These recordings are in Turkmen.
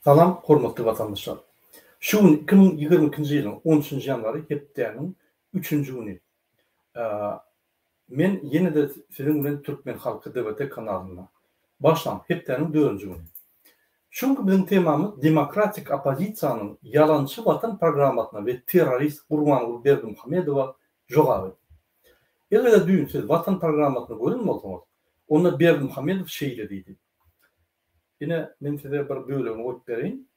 Salam hormatly watandaşlar. Şu gün 2022-nji ýylyň on üçünji ýanwary hepdäniň üçünji güni. Men ýene-de siziň bilen Türkmen Halky DVT kanalynda. Başlaň, hepdäniň dördünji güni. Şu günki biziň temamyz demokratik oppozisiýanyň ýalançy watan programmasyna we terrorist Gurbanguly Berdimuhamedowa jogaby. Eger-de düýn siz watan programmasyny gören bolsaňyz, onda Berdimuhamedow şeýle diýdi. Ine, men size bir bölegini goýup bereýin.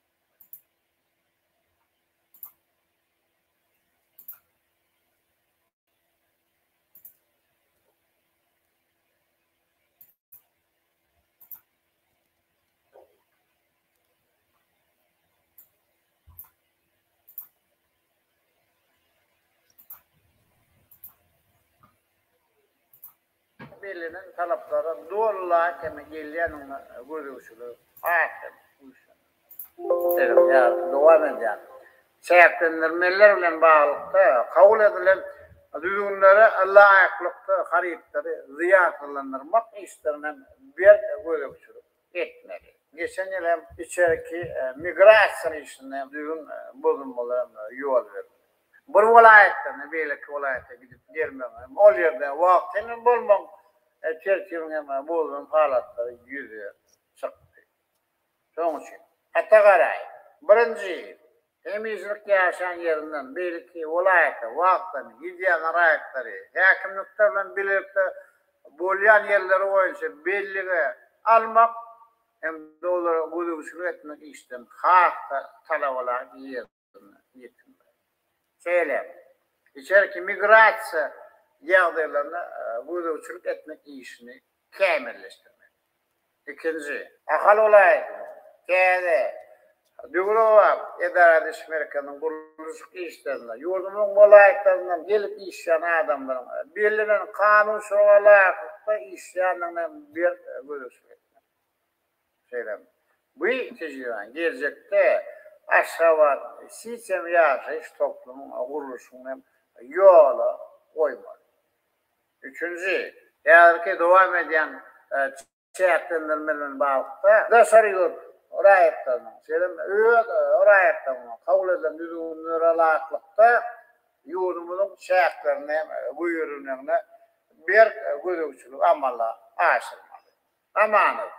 Bellenen talaplara doly laýyk hem gelýändigine gözegçilik has hem güýçlendirildi. Häzirki dowam edýän çäklendirmeler bilen baglylykda kabul edilen düzgünlere laýyklykda harytlary zyýansyzlandyrmak işlerine hem berk gözegçilik etmeli. Geçen ýyl hem içerki migrasiýa işinde düzgün bozulmalara ýol berildi. Bir welaýatdan beýleki welaýata gidip gelmegiň hem, ol ýerde wagtynda bolmagyň tertibiniň hem bozulan halatlary ýüze çykdy. Şonuň üçin, Ata Garaýew, birinji, hemişelik ýaşan ýerinden beýleki welaýata wagtlaryny gidýän raýatlary häkimlikler bilen bilelikde bolýan ýerleri boýunça bellige almak hem-de olara gözegçilik etmek işlerini has-da talabalaýyk ýerine ýetirmeli. Şeýle hem, içerki migrasiýa ýagdaýlaryna gözegçilik etmek işini kämilleşdirmeli. Ikinji, Ahal welaýatynyň täze, döwrebap edara ediş merkeziniň gurluşyk işlerinde ýurdumyzyň welaýatlaryndan gelip işleýän adamlaryň bellenen kanunçylyga laýyklykda işleýändigine berk gözegçilik etmeli. Şeýle hem bu tejribäni geljekde Aşgabat Sitem ýaşaýyş toplumyň gurluşygyny hem ýola goýmaly. Üçünji, häzirki dowam edýän çäklendirme bilen baglylykda, daşary ýurt raýatlarynyň, şeýle hem öz raýatlarynyň kabul edilen düzgünlere laýyklykda ýurdumyzyň çäklerinde hem goýberilmegine berk gözegçiligi amala aşyrmaly. Amanow,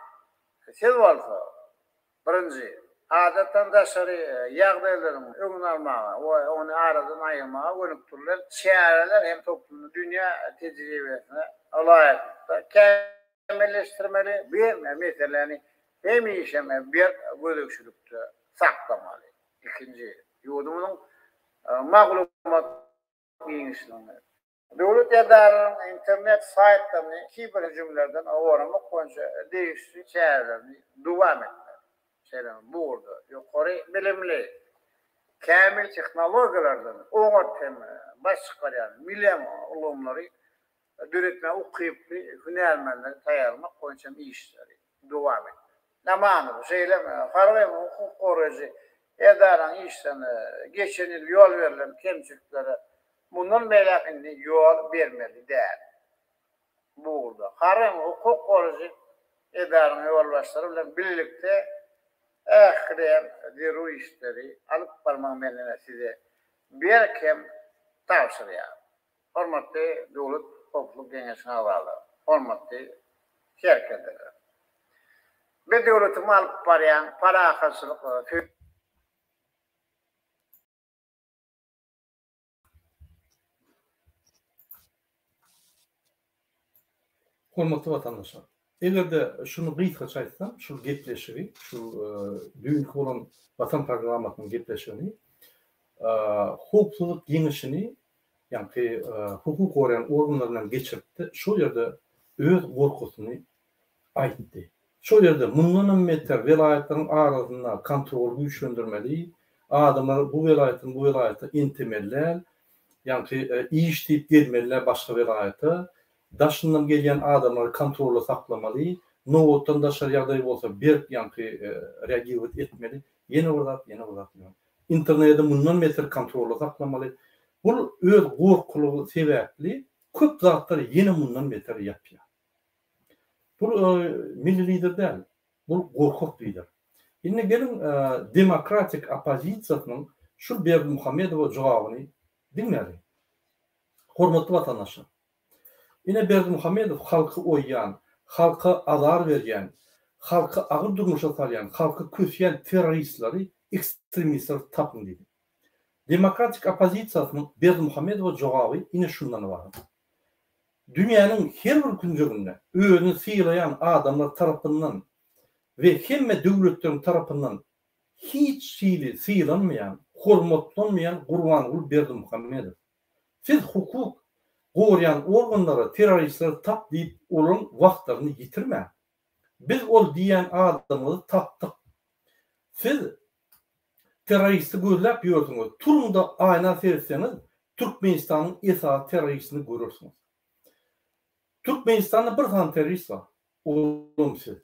siz bolsa, Birinji, adatdan daşary ýagdaýlaryň öňüni almaga we ony aradan aýyrmaga gönükdirilen çäreler hem toplumyny dünýä tejribesine ylaýyklykda kämilleşdirmeli, bu meseläni hemişe berk gözegçilikde saklamaly. Ikinji, ýurdumyzyň maglumat giňişligini Döwlet edaralarynyň internet saýtlaryny kiber hüjümlerden goramak boýunça degişli çärelerini dowam etmeli. Şeýle hem bu ugurda ýokary bilimli, kämil tehnologiýalardan oňat hem baş çykarýan milem ulgamlary döretmäge ukyply hünärmenleri taýýarlamak boýunça hem işleri dowam etmeli. Amanow şeýle hem harby hem hukuk goraýjy edaranyň işlerine geçen ýyl ýol berlen kemçiliklere mundan beýläk indi ýol bermeli däl. Bu ugurda harby hem hukuk goraýjy edaranyň ýolbaşçylary bilen bilelikde ähli hem zerur işleri alyp barmagy men size berk hem tabşyrýaryn. Hormatly Döwlet howpsuzlyk geňeşiniň agzalary, hormatly serkerdeler! Biz döwletimiz alyp barýan parahatçylyk Hormatly watandaşlar! Eger-de şuny gysgaça aýtsam, şul gepleşigi, şu düýnki bolan Watan programmasynyň gepleşigini howpsuzlyk geňeşini, ýaňky hukuk goraýan organlar bilen geçiripdi, şol ýerde öz gorkusyny aýtdy. Şol ýerde mundanam beter welaýatlaryň arasynda kontroly güýçlendirmeli, adamlar bu welaýatdan bu welaýata entemeli däl, ýaňky iş diýip gelmeli däl başga welaýata, Daşyndan gelýän adamlary kontrolda saklamaly, nobatdan daşary ýagdaý bolsa berk ýaňky reagirowat etmeli, ýene bir zat, ýene bir zat. Internedi mundan beter kontrolda saklamaly. Bul öz gorkulygy sebäpli köp zatlary ýene mundan beter ýapýar. Bul milli lider däl, bul gorkak lider. Indi geliň demokratik oppozisiýasynyň şu Berdimuhamedowa jogabyny diňläliň. Hormatly watandaşlar! Ine Berdimuhamedow halky oýýan, halka azar berýän, halky agyr durmuşa salýan, halky kösýän terroristleri, ekstremistleri tapyň diýdi. Demokratik oppozisiýasynyň Berdimuhamedowa jogaby ine şundan ybarat. Dünýäniň her bir künjeginde özüni sylaýan adamlar tarapyndan we hemme döwletleriň tarapyndan hiç hili sylanmaýan, hormatlanmaýan Gurbanguly Berdimuhamedow. Siz hukuk gorýan organlara terroristleri tap diýip olaryň wagtlaryny ýitirmäň. Biz ol diýýän adamyňyzy tapdyk. Siz terroristi gözläp ýörsüňiz. Turuňda aýna seretseňiz Türkmenistanyň esasy terroristini görersiňiz. Türkmenistanda bir sany terrorist bar. Olam siz.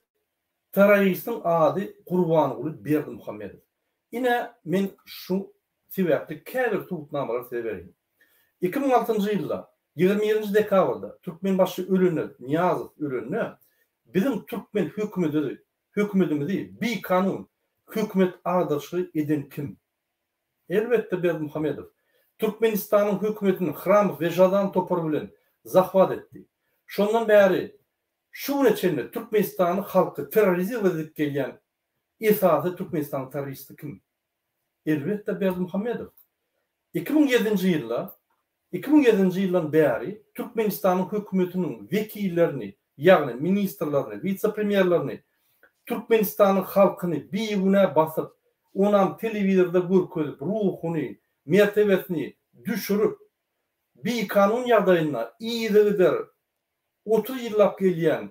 Terroristiň ady Gurbanguly Berdimuhamedow. Ine men şu sebäpli käbir subutnamalary size bereýin. 2006-njy ýylda 21-nji dekabrda Türkmenbaşy ölende, Nyýazow ölende biziň türkmen hökümedidi hökümedimizi bikanun hökümet agdaryşygy eden kim? Elbetde Berdimuhamedow. Türkmenistanyň hökümetini Hramow we Žadan topary bilen zahwat etdi. Şondan bäri şu güne çenli Türkmenistany halky terrorizirowat edip gelýän esasy Türkmenistanyň terroristi kim? Elbetde Berdimuhamedow. 2007-nji ýylda, 2007-nji ýyldan bäri Türkmenistanyň hökümetiniň wekillerini, ýagny ministrlerini, wise-premýerlerini Türkmenistanyň halkyny bigünä basyp, onam telewizorda görkezip, ruhuny, mertebesini düşürip, bikanun ýagdaýynda yzygider 30 ýyllap gelýän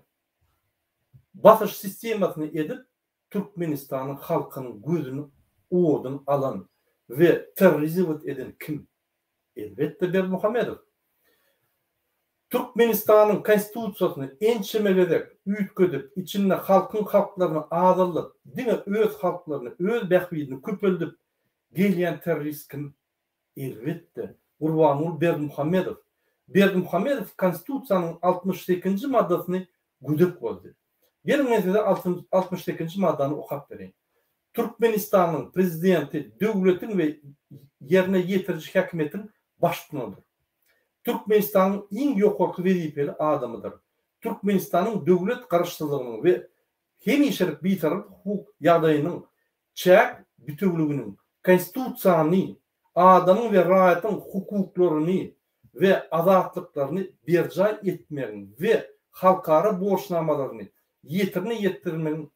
basyş sistemasyny edip, Türkmenistanyň halkynyň gözüni oduny alan we terrorizowat eden kim? Elbetde Berdimuhamedow. Türkmenistanyň Konstitusiýasyny ençeme gezek üýtgedip, içinde halkyň haklaryny azaldyp, diňe öz halklaryny, öz bähbidini köpeldip gelýän terrorist kim? Elbetde, Gurbanguly Berdimuhamedow. Berdimuhamedow Konstitusiýanyň 68-nji maddasyny gödek bozdy. Geliň men size 68-nji maddany okap bereýin. Türkmenistanyň Prezidenti döwletiň we ýerine ýetiriji häkimiýetiň baştutanydyr. Türkmenistanyň iň ýokarky wezipeli adamydyr. Türkmenistanyň döwlet garaşsyzlygynyň we hemişelik bitarap hukuk ýagdaýynyň çäk bitewüliginiň, Konstitusiýany, adamyň we raýatyň hukuklaryny we azatlyklaryny berjaý etmegiň we halkara borçnamalaryny ýetrine ýetirmegiň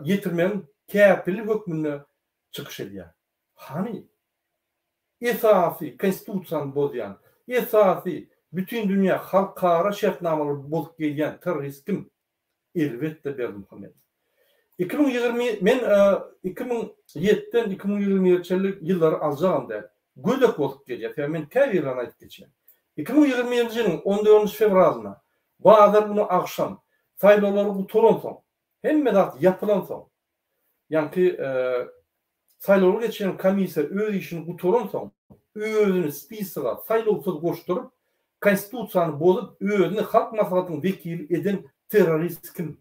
ýetirmegiň käpili hökmünde çykyş edýär. Hany, esasy Konstitusiýany bozýan, esasy bütindünýä halkara şertnamalary bozup gelýän terrorist kim? Elbetde Berdimuhamedow. 2020 men 2007-den 2021 çenli ýyllary aljagam däl. Gödek bolup gelýär. Sebäbi men käbirlerini aýdyp geçýän. 2021-nji ýylyň 14-nji fewralynda bazar güni agşam saýlawlar gutaransoň, hemme zat ýapylansoň, ýaňky Saýlawlary geçiren komissiýa öz işini gutaransoň, özüni spisoga saýlawsyz goşduryp, Konstitusiýany bozup, özüni Halk Maslahatynyň wekili eden terrorist kim?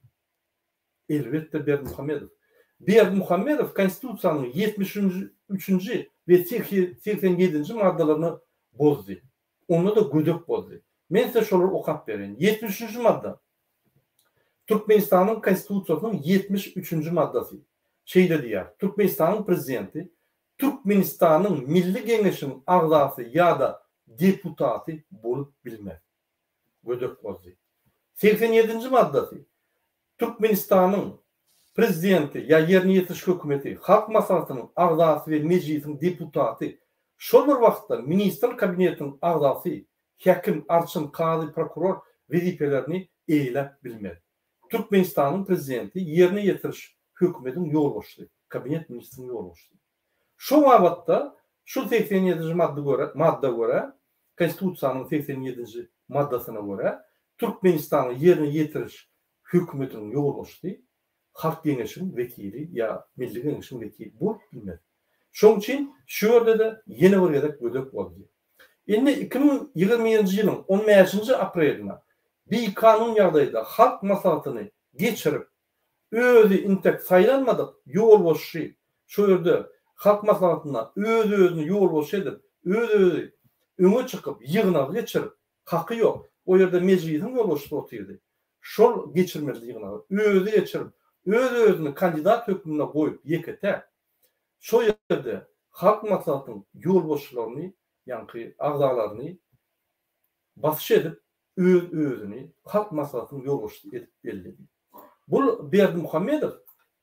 Elbetde Berdimuhamedow. Berdimuhamedow Konstitusiýanyň 73-nji we 87-nji maddalaryny bozdy. Onda-da gödek bozdy. Men size şolary okap bereýin. 73-nji madda. Türkmenistanyň Konstitusiýasynyň 73-nji maddasy şeýle diýýär, Türkmenistanyň Prezidenti Türkmenistanyň Milli Geňeşiniň agzasy ýa-da deputaty bolup bilmez. Gödek bozdy. 87-nji maddasy Türkmenistanyň Prezidenti ýa ýerine ýetiriş hökümeti, Halk Maslahatynyň agzasy we Mejlisiň deputaty, şol bir wagtda Ministrler Kabinetiniň agzasy, häkim, arçyn, kazy, prokuror wezipelerini eýeläp bilmez. Türkmenistanyň Prezidenti ýerine ýetiriş hökümetiň ýolbaşçysy, Kabinet ministriniň ýolbaşçysy. Şo babatda şu 87-nji madda görä, madda görä, Konstitusiýanyň 87-nji maddasyna görä, Türkmenistanyň ýerine ýetiriş hökümetiniň ýolbaşçysy Halk Geňeşiň wekili ýa Milli Geňeşiň wekili bolup bilmez. Şoň üçin şu ýerde-de ýene bir gezek gödek boldy. Indi 2021-nji ýylyň on bäşinji aprelinde bikanun ýagdaýda Halk Maslahatyny geçirip, Özi intek saýlanmadyk ýolbaşçy şo ýerde Halk Maslahatynda öz-özüni ýolbaşçy edip, öz-özi öňe çykyp ýygnagy geçirip, haky ýok. O ýerde Mejlisiň ýolbaşçysy otyrdy. Şol geçirmelidi ýygnagy. Özi geçirip, öz-özüni kandidat hökmünde goýup ýeke-täk şo ýerde Halk Maslahatynyň ýolbaşçylaryny, ýaňky agzalaryny basyş edip, öz-özüni Halk Maslahatynyň ýolbaşçysy edip belledi. Bul Berdimuhamedow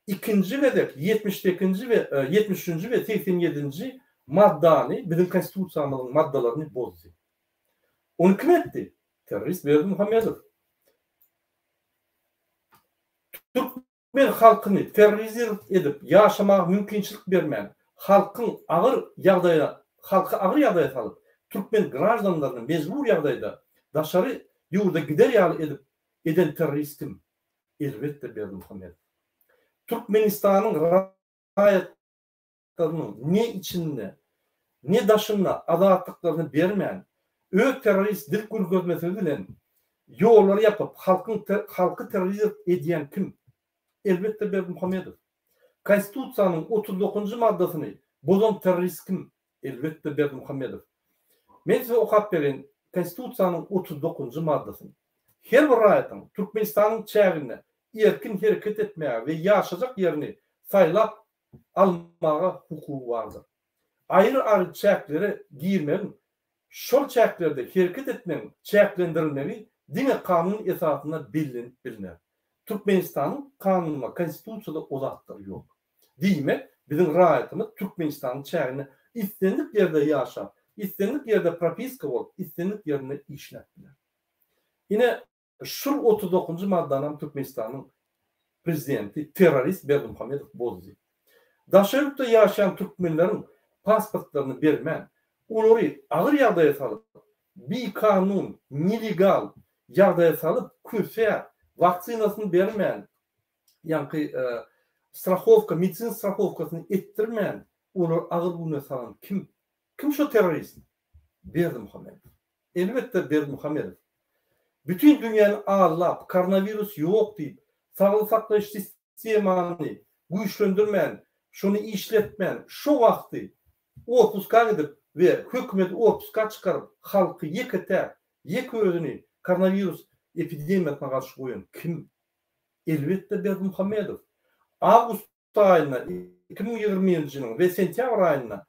ikinji gezek ýetmiş sekizinji we ýetmiş üçünji we 87-nji maddany, biziň Konstitusiýamyzyň maddalaryny bozdy. Ony kim etdi? Terrorist Berdimuhamedow. Türkmen halkyny terrorizirowat edip ýaşamaga mümkinçilik bermän, halkyň agyr ýagdaýa halky agyr ýagdaýa salyp, türkmen graždanlaryny mejbur ýagdaýda daşary ýurda gider ýaly edip eden terrorist kim? Elbetde Berdimuhamedow. Türkmenistanyň raýat Gyzynyň ne içinde, ne daşynda azatlyklaryny bermän, öz terrorist dil görkezmesi bilen ýollary ýapyp, halkyň halky terrorizm edýän kim? Elbetde Berdimuhamedow. Konstitusiýanyň 39-njy maddasyny bozan terrorist kim? Elbetde Berdimuhamedow. Men size okap bereýin Konstitusiýanyň 39-njy maddasyny. Her bir raýatyň Türkmenistanyň çäginde erkin hereket etmäge we ýaşajak ýerini saýlap almaga hukugy bardyr. Aýry-aýry çäklere girmegiň, şol çäklerde hereket etmegiň çäklendirilmegi diňe kanun esasynda bellenip bilner. Türkmenistanyň Kanunynda, Konstitusiýada o zatlar ýok. Diýmek, biziň raýatymyz Türkmenistanyň çäginde islendik ýerde ýaşap, islendik ýerde propiska bolup, islendik ýerinde işläp biler. Ine, Şul 39-njy maddanam Türkmenistanyň prezidenti terrorist Berdimuhamedow bozdy. Daşary ýurtda ýaşaýan türkmenleriň pasportlaryny bermän, olary agyr ýagdaýa salyp, bikanun, nelegal, ýagdaýa salyp, kösäp, waksinasyny bermän, ýaňky strahowka, medisina strahowkasyny etdirmän, olary agyr güne salan kim? Kim şo terrorist? Berdimuhamedow. Elbetde Berdimuhamedow. Bütin dünýäni aldap, koronawirus ýok diýip, saglyk saklaýyş sistemany güýçlendirmän, şony işletmän, şo wagty otpuska gidip we hökümeti otpuska çykaryp, halky ýeke-täk, ýeke özüni koronawirus epidemiýasyna garşy goýan kim? Elbetde Berdimuhamedow. Awgust aýynda, 2021-nji ýylyň we sentýabr aýynda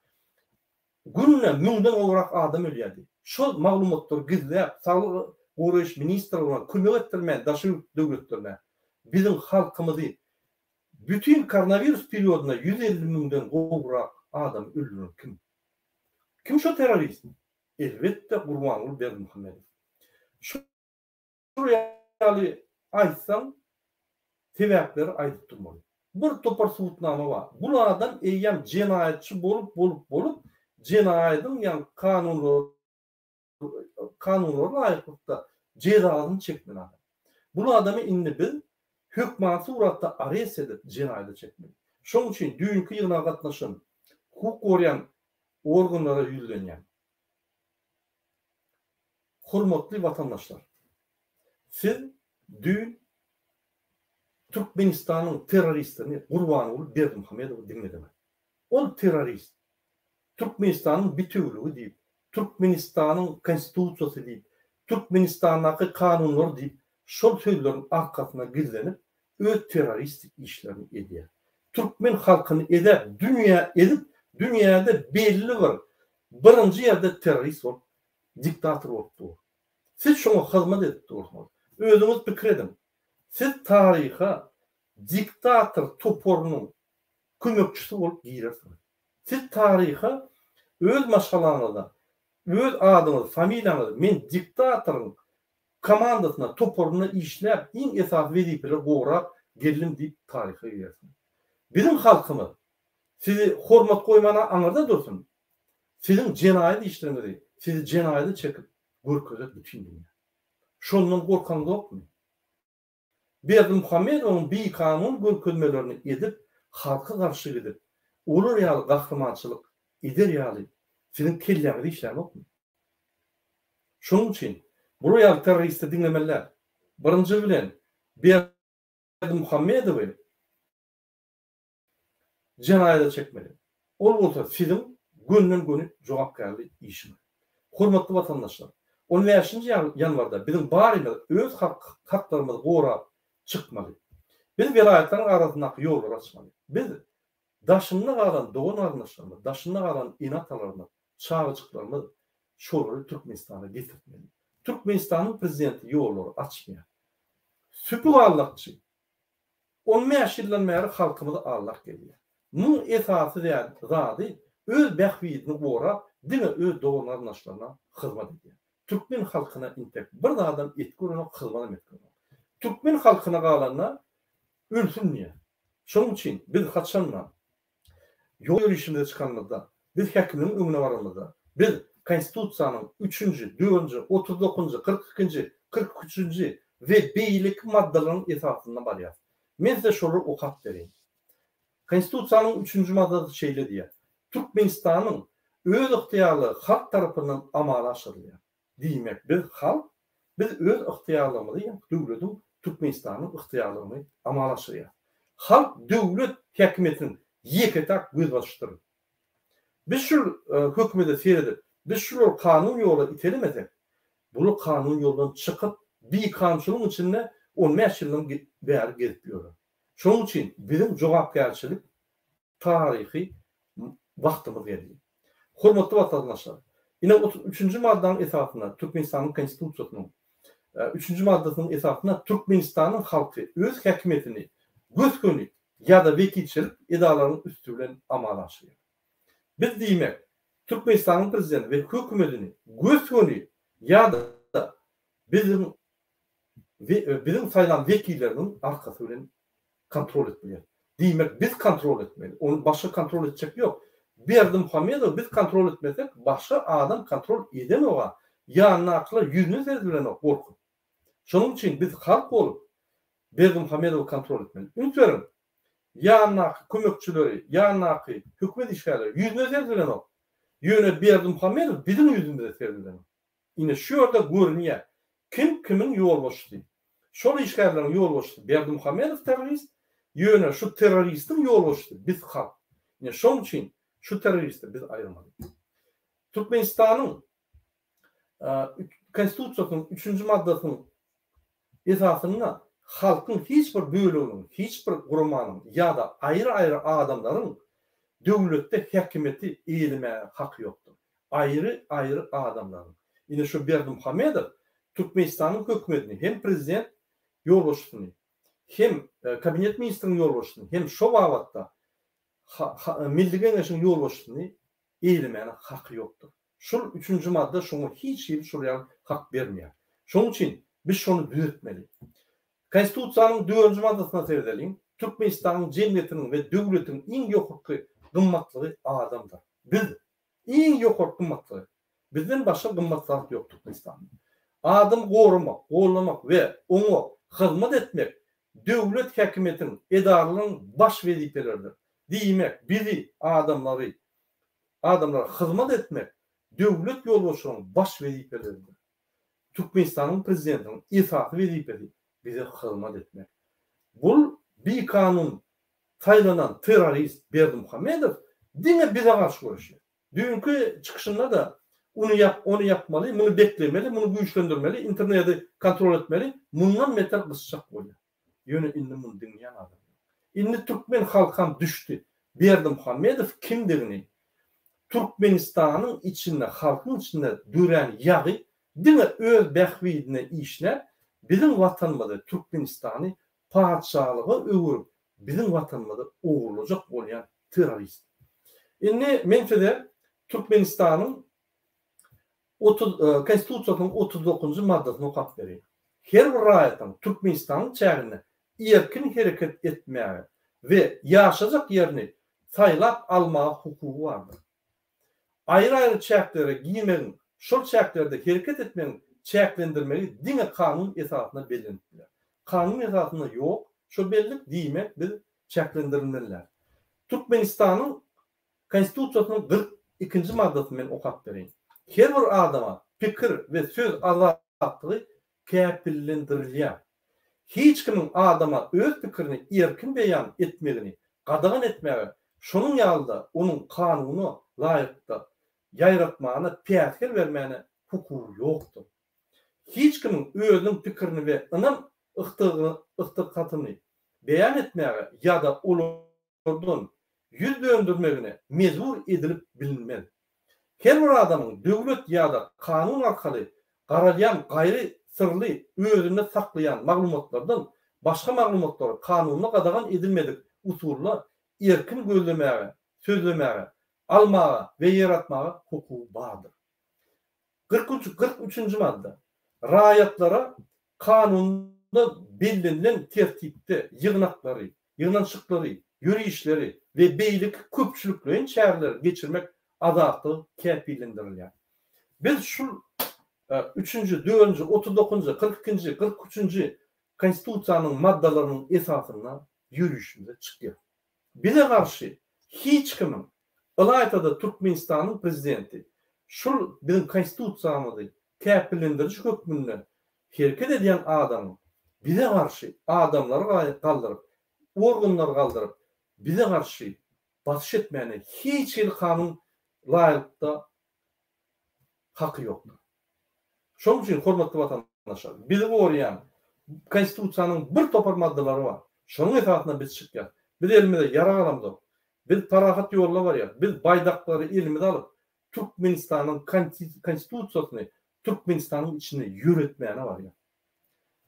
günde müňden gowrak adam ölýärdi. Şol maglumatlary gizläp, Saglygy goraýyş ministrligine kömek etdirmän daşary ýurt döwletlerine biziň halkymyzy bütin koronawirus periodynda 150 müňden gowrak adamy öldüren kim? Kim şo terrorist? Elbetde Gurbanguly Berdimuhamedow. Şu Şular ýaly aýtsaň sebäpleri aýdyp durmaly. Bir topar subutnama bar. Bul adam eýýäm jenaýatçy bolup bolup bolup jenaýadyň ýa kanunlar kanunlara laýyklykda jezasyny çekmeli adam. Bul adamy indi biz hökmany suratda arest edip jenaýada çekmeli. Şoň üçin düýnki ýygnaga gatnaşan hukuk goraýan organlara ýüzlenýän. Hormatly watandaşlar! Siz düýn Türkmenistanyň terroristini Gurbanguly Berdimuhamedowy diňlediňiz. Ol terrorist. Türkmenistanyň bitewüligi diýip, Türkmenistanyň Konstitusiýasy diýip, Türkmenistandaky kanunlar diýip şol sözleriň arkasyna gizlenip öz terroristik işlerini edýär. Türkmen halkyny ezäp dünýä ezip dünýäde belli bir birinji ýerde terrorist bolup diktator bolup dur. Siz şoňa hyzmat edip dursuňyz. Özüňiz pikir ediň. Siz taryha diktator toparynyň kömekçisi bolup girersiňiz. Siz taryha öz maşgalaňyzda öz adyňyzy, familiýaňyzy men diktatoryň komandasynda, toparynda işläp, iň esasy wezipeleri gorap geldim diýip taryha girersiňiz. Biziň halkymyz sizi hormat goýmana aňyrda dursun, Siziň jenaýat işleriňizi, sizi jenaýada çekip görkezer bütin dünýä. Şondan gorkaňzokmy? Berdimuhamedowyň bikanun görkezmelerini edip, halka garşy gidip, olar ýaly gahrymançylyk eder ýaly siziň kelläňiz işlänokmy? Şonuň üçin bular ýaly terroristi diňlemeli däl. Birinji bilen Berdimuhamedowy. Jenaýata çekmeli. Ol bolsa siziň gönden-göni jogapkärli işiňiz. Hormatly watandaşlar! On bäşinji ýanwarda biziň barymyz öz haklarymyzy gorap çykmaly. Biz welaýatlaryň arasyndaky ýollary açmaly. Biz daşynda galan dogan-garyndaşlarymyz, daşynda galan ene-atalarymyz, çagajyklarymyz şolary Türkmenistana getirtmeli. Türkmenistanyň prezidenti ýollary açmaýar. Süpük allakçy. On bäş ýyldan bäri halkymyzy aldap gelýär. Muň esasy zady öz bähbidini gorap diňe öz dogan-garyndaşlaryna hyzmat edýär. Türkmen halkyna intek bir zadam et görenok hyzmadam et görenok. Türkmen halkyna galanda ölsün diýýär. Şonuň üçin biz haçanda Ýol ýörişimize çykanymyzda, biz häkimligiň öňüne baranymyzda, biz Konstitusiýanyň üçünji, dördünji, 39-njy, 42-nji, 43-nji we beýleki maddalaryň esasynda barýarys. Men size şolary okap bereýin. Konstitusiýanyň üçünji maddasy şeýle diýýär, Türkmenistanyň özygtyýarlygy halk tarapyndan amala aşyrylýar. Diýmek, biz halk, biz öz ygtyýarlygymyzy ýa döwletiň, Türkmenistanyň ygtyýarlygyny amala aşyrýarys. Halk döwlet häkimiýetiniň ýeke-täk gözbaşydyr. Biz şul hökümete seredip, biz şulary kanun ýola itelemesek, bular kanun ýoldan çykyp, bikanunçylygyň içinde on bäş ýyldan bäri gezip ýörler. Şonuň üçin biziň jogapkärçilik taryhy wagtymyz geldi. Hormatly watandaşlar! Ine 33-nji maddanyň esasynda Türkmenistanyň Konstitusiýasynyň üçünji maddasynyň esasynda Türkmenistanyň halky öz häkimiýetini gös-göni ýa-da wekilçilik edaralarynyň üsti bilen amala aşyrýar. Biz diýmek, Türkmenistanyň Prezidenti we Hökümetini gös-göni ýa-da biziň biziň saýlan wekillerimiziň arkasy bilen kontrol edip bilýär. Diýmek, biz kontrol etmeli. Ony başga kontrol etjek ýok. Berdimuhamedowy biz kontrol etmesek, başga adam kontrol edenoga. Ýanyndakylar ýüzüne seredibilenok gorkup. Şonuň üçin biz halk bolup Berdimuhamedowy kontrol etmeli. Üns beriň, ýanyndaky kömekçileri, ýanyndaky hökümet işgärleri ýüzüne seredibilenok. Ýöne Berdimuhamedow biziň ýüzümize seredibilenok. Ine şu ýerde görünýär, kim kimiň ýolbaşçysy. Şol işgärleriň ýolbaşçysy Berdimuhamedow terrorist, ýöne şu terroristiň ýolbaşçysy biz halk. Ine şoň üçin şu terroristi biz aýyrmaly. Türkmenistanyň Konstitusiýasynyň üçünji maddasynyň esasynda halkyň hiç bir böleginiň, hiç bir guramanyň ýa-da aýry-aýry adamlaryň döwletde häkimiýeti eýelemäge haky ýokdur. Aýry-aýry adamlaryň. Ine şu Berdimuhamedow Türkmenistanyň hökümetini hem prezident ýolbaşçysyny, hem kabinet ministriniň ýolbaşçysyny, hem şo babatda Milli Geňeşiň ýolbaşçysyny eýlemäne haky ýokdur. Şul üçünji madda şoňa hiç hili şol ýaly hak bermeýär. Şonuň üçin biz şony düzetmeli. Konstitusiýanyň dördünji maddasyna seredeliň, Türkmenistanyň jemgyýetiniň we döwletiň iň ýokarky gymmatlygy adamdyr. Biz iň ýokarky gymmatlygy. Bizden başga gymmat zat ýok Türkmenistanda. Adamy goramak, gollamak we oňa hyzmat etmek döwlet häkimiýetiniň edaralaryň baş wezipeleridir. Diýmek, bizi, adamlary, adamlara hyzmat etmek döwlet ýolbaşçylarynyň baş wezipeleridir. Türkmenistanyň Prezidentiniň esasy wezipesi bize hyzmat etmek. Bul bikanun saýlanan terrorist Berdimuhamedow diňe bize garşy göreşýär. Düýnki çykyşynda-da uny ýap, ony ýapmaly, muny beklemeli, muny güýçlendirmeli, interneti kontrol etmeli, mundan beter gysjak bolýar. Ýöne indi muny diňleýän adam ýok. Indi türkmen halkam düşdi. Berdimuhamedow kimdigini Türkmenistanyň içinde, halkyň içinde dörän ýagy diňe öz bähbidine işläp, biziň watanymyzy Türkmenistany patyşalyga öwürip, biziň watanymyzy ogurlajak bolýan terrorist. Indi men size Türkmenistanyň 30 Konstitusiýasynyň 39-njy maddasyny okap bereýin. Her bir raýatyň Türkmenistanyň çäginde erkin hereket etmäge we ýaşajak ýerini saýlap almaga hukugy bardyr. Aýry-aýry çäklere girmegiň, şol çäklerde hereket etmegiň çäklendirmegi diňe kanun esasynda bellenip biler. Kanun esasynda ýok şo bellik, diýmek biz çäklendirilmeliler. Türkmenistanyň Konstitusiýasynyň 42-nji maddasyny men okap bereýin. Her bir adama pikir we söz azatlygy kepillendirilýär. Hiç kimiň adama öz pikirini erkin beýan etmegini gadagan etmäge. şonuň ýaly-da onuň kanuna laýyklykda ýaýratmagyna päsgel bermäne hukugy ýokdur. Hiç kimiň özüniň pikirini we ynam ygtykatyny beýan etmäge ýa-da olardan 100 döndürmegine mejbur edilip bilinmez. Her bir adamyň döwlet ýa-da kanun arkaly garalýan gaýry syrly özünde saklaýan maglumatlardan başga maglumatlary kanunda gadagan edilmedik usulda erkin gözlemäge, sözlemäge, almaga we ýeratmaga hukugy bardyr. 43 43-nji madda. Raýatlara kanunda bellenilen tertipde ýygnaklary, ýygnanyşyklary, ýörişleri we beýleki köpçülikleýin çäreleri geçirmek azatlygy kepillendirilýär. Biz şul üçünji, dördünji, 39-njy, 42-nji, 43-nji Konstitusiýanyň maddalarynyň esasynda ýörişimize çykýar. Bize garşy hiç kimiň, ylaýta-da Türkmenistanyň Prezidenti şul biziň Konstitusiýamyzy kepillendiriji hökmünde hereket edýän adamyň bize garşy adamlary galdyryp, organlary galdyryp, bize garşy basyş etmäne hiç hili kanun laýyklykda haky ýokdur. Şonuň üçin, hormatly watandaşlar, bizi goraýan Konstitusiýanyň bir topar maddalary bar. Şonuň esasynda biz çykýas. Biz elimize ýarag alamzok. Biz parahat ýolda barýas. Biz baýdaklary elimize alyp, Türkmenistanyň Konstitusiýasyny Türkmenistanyň içinde ýöretmäne barýas.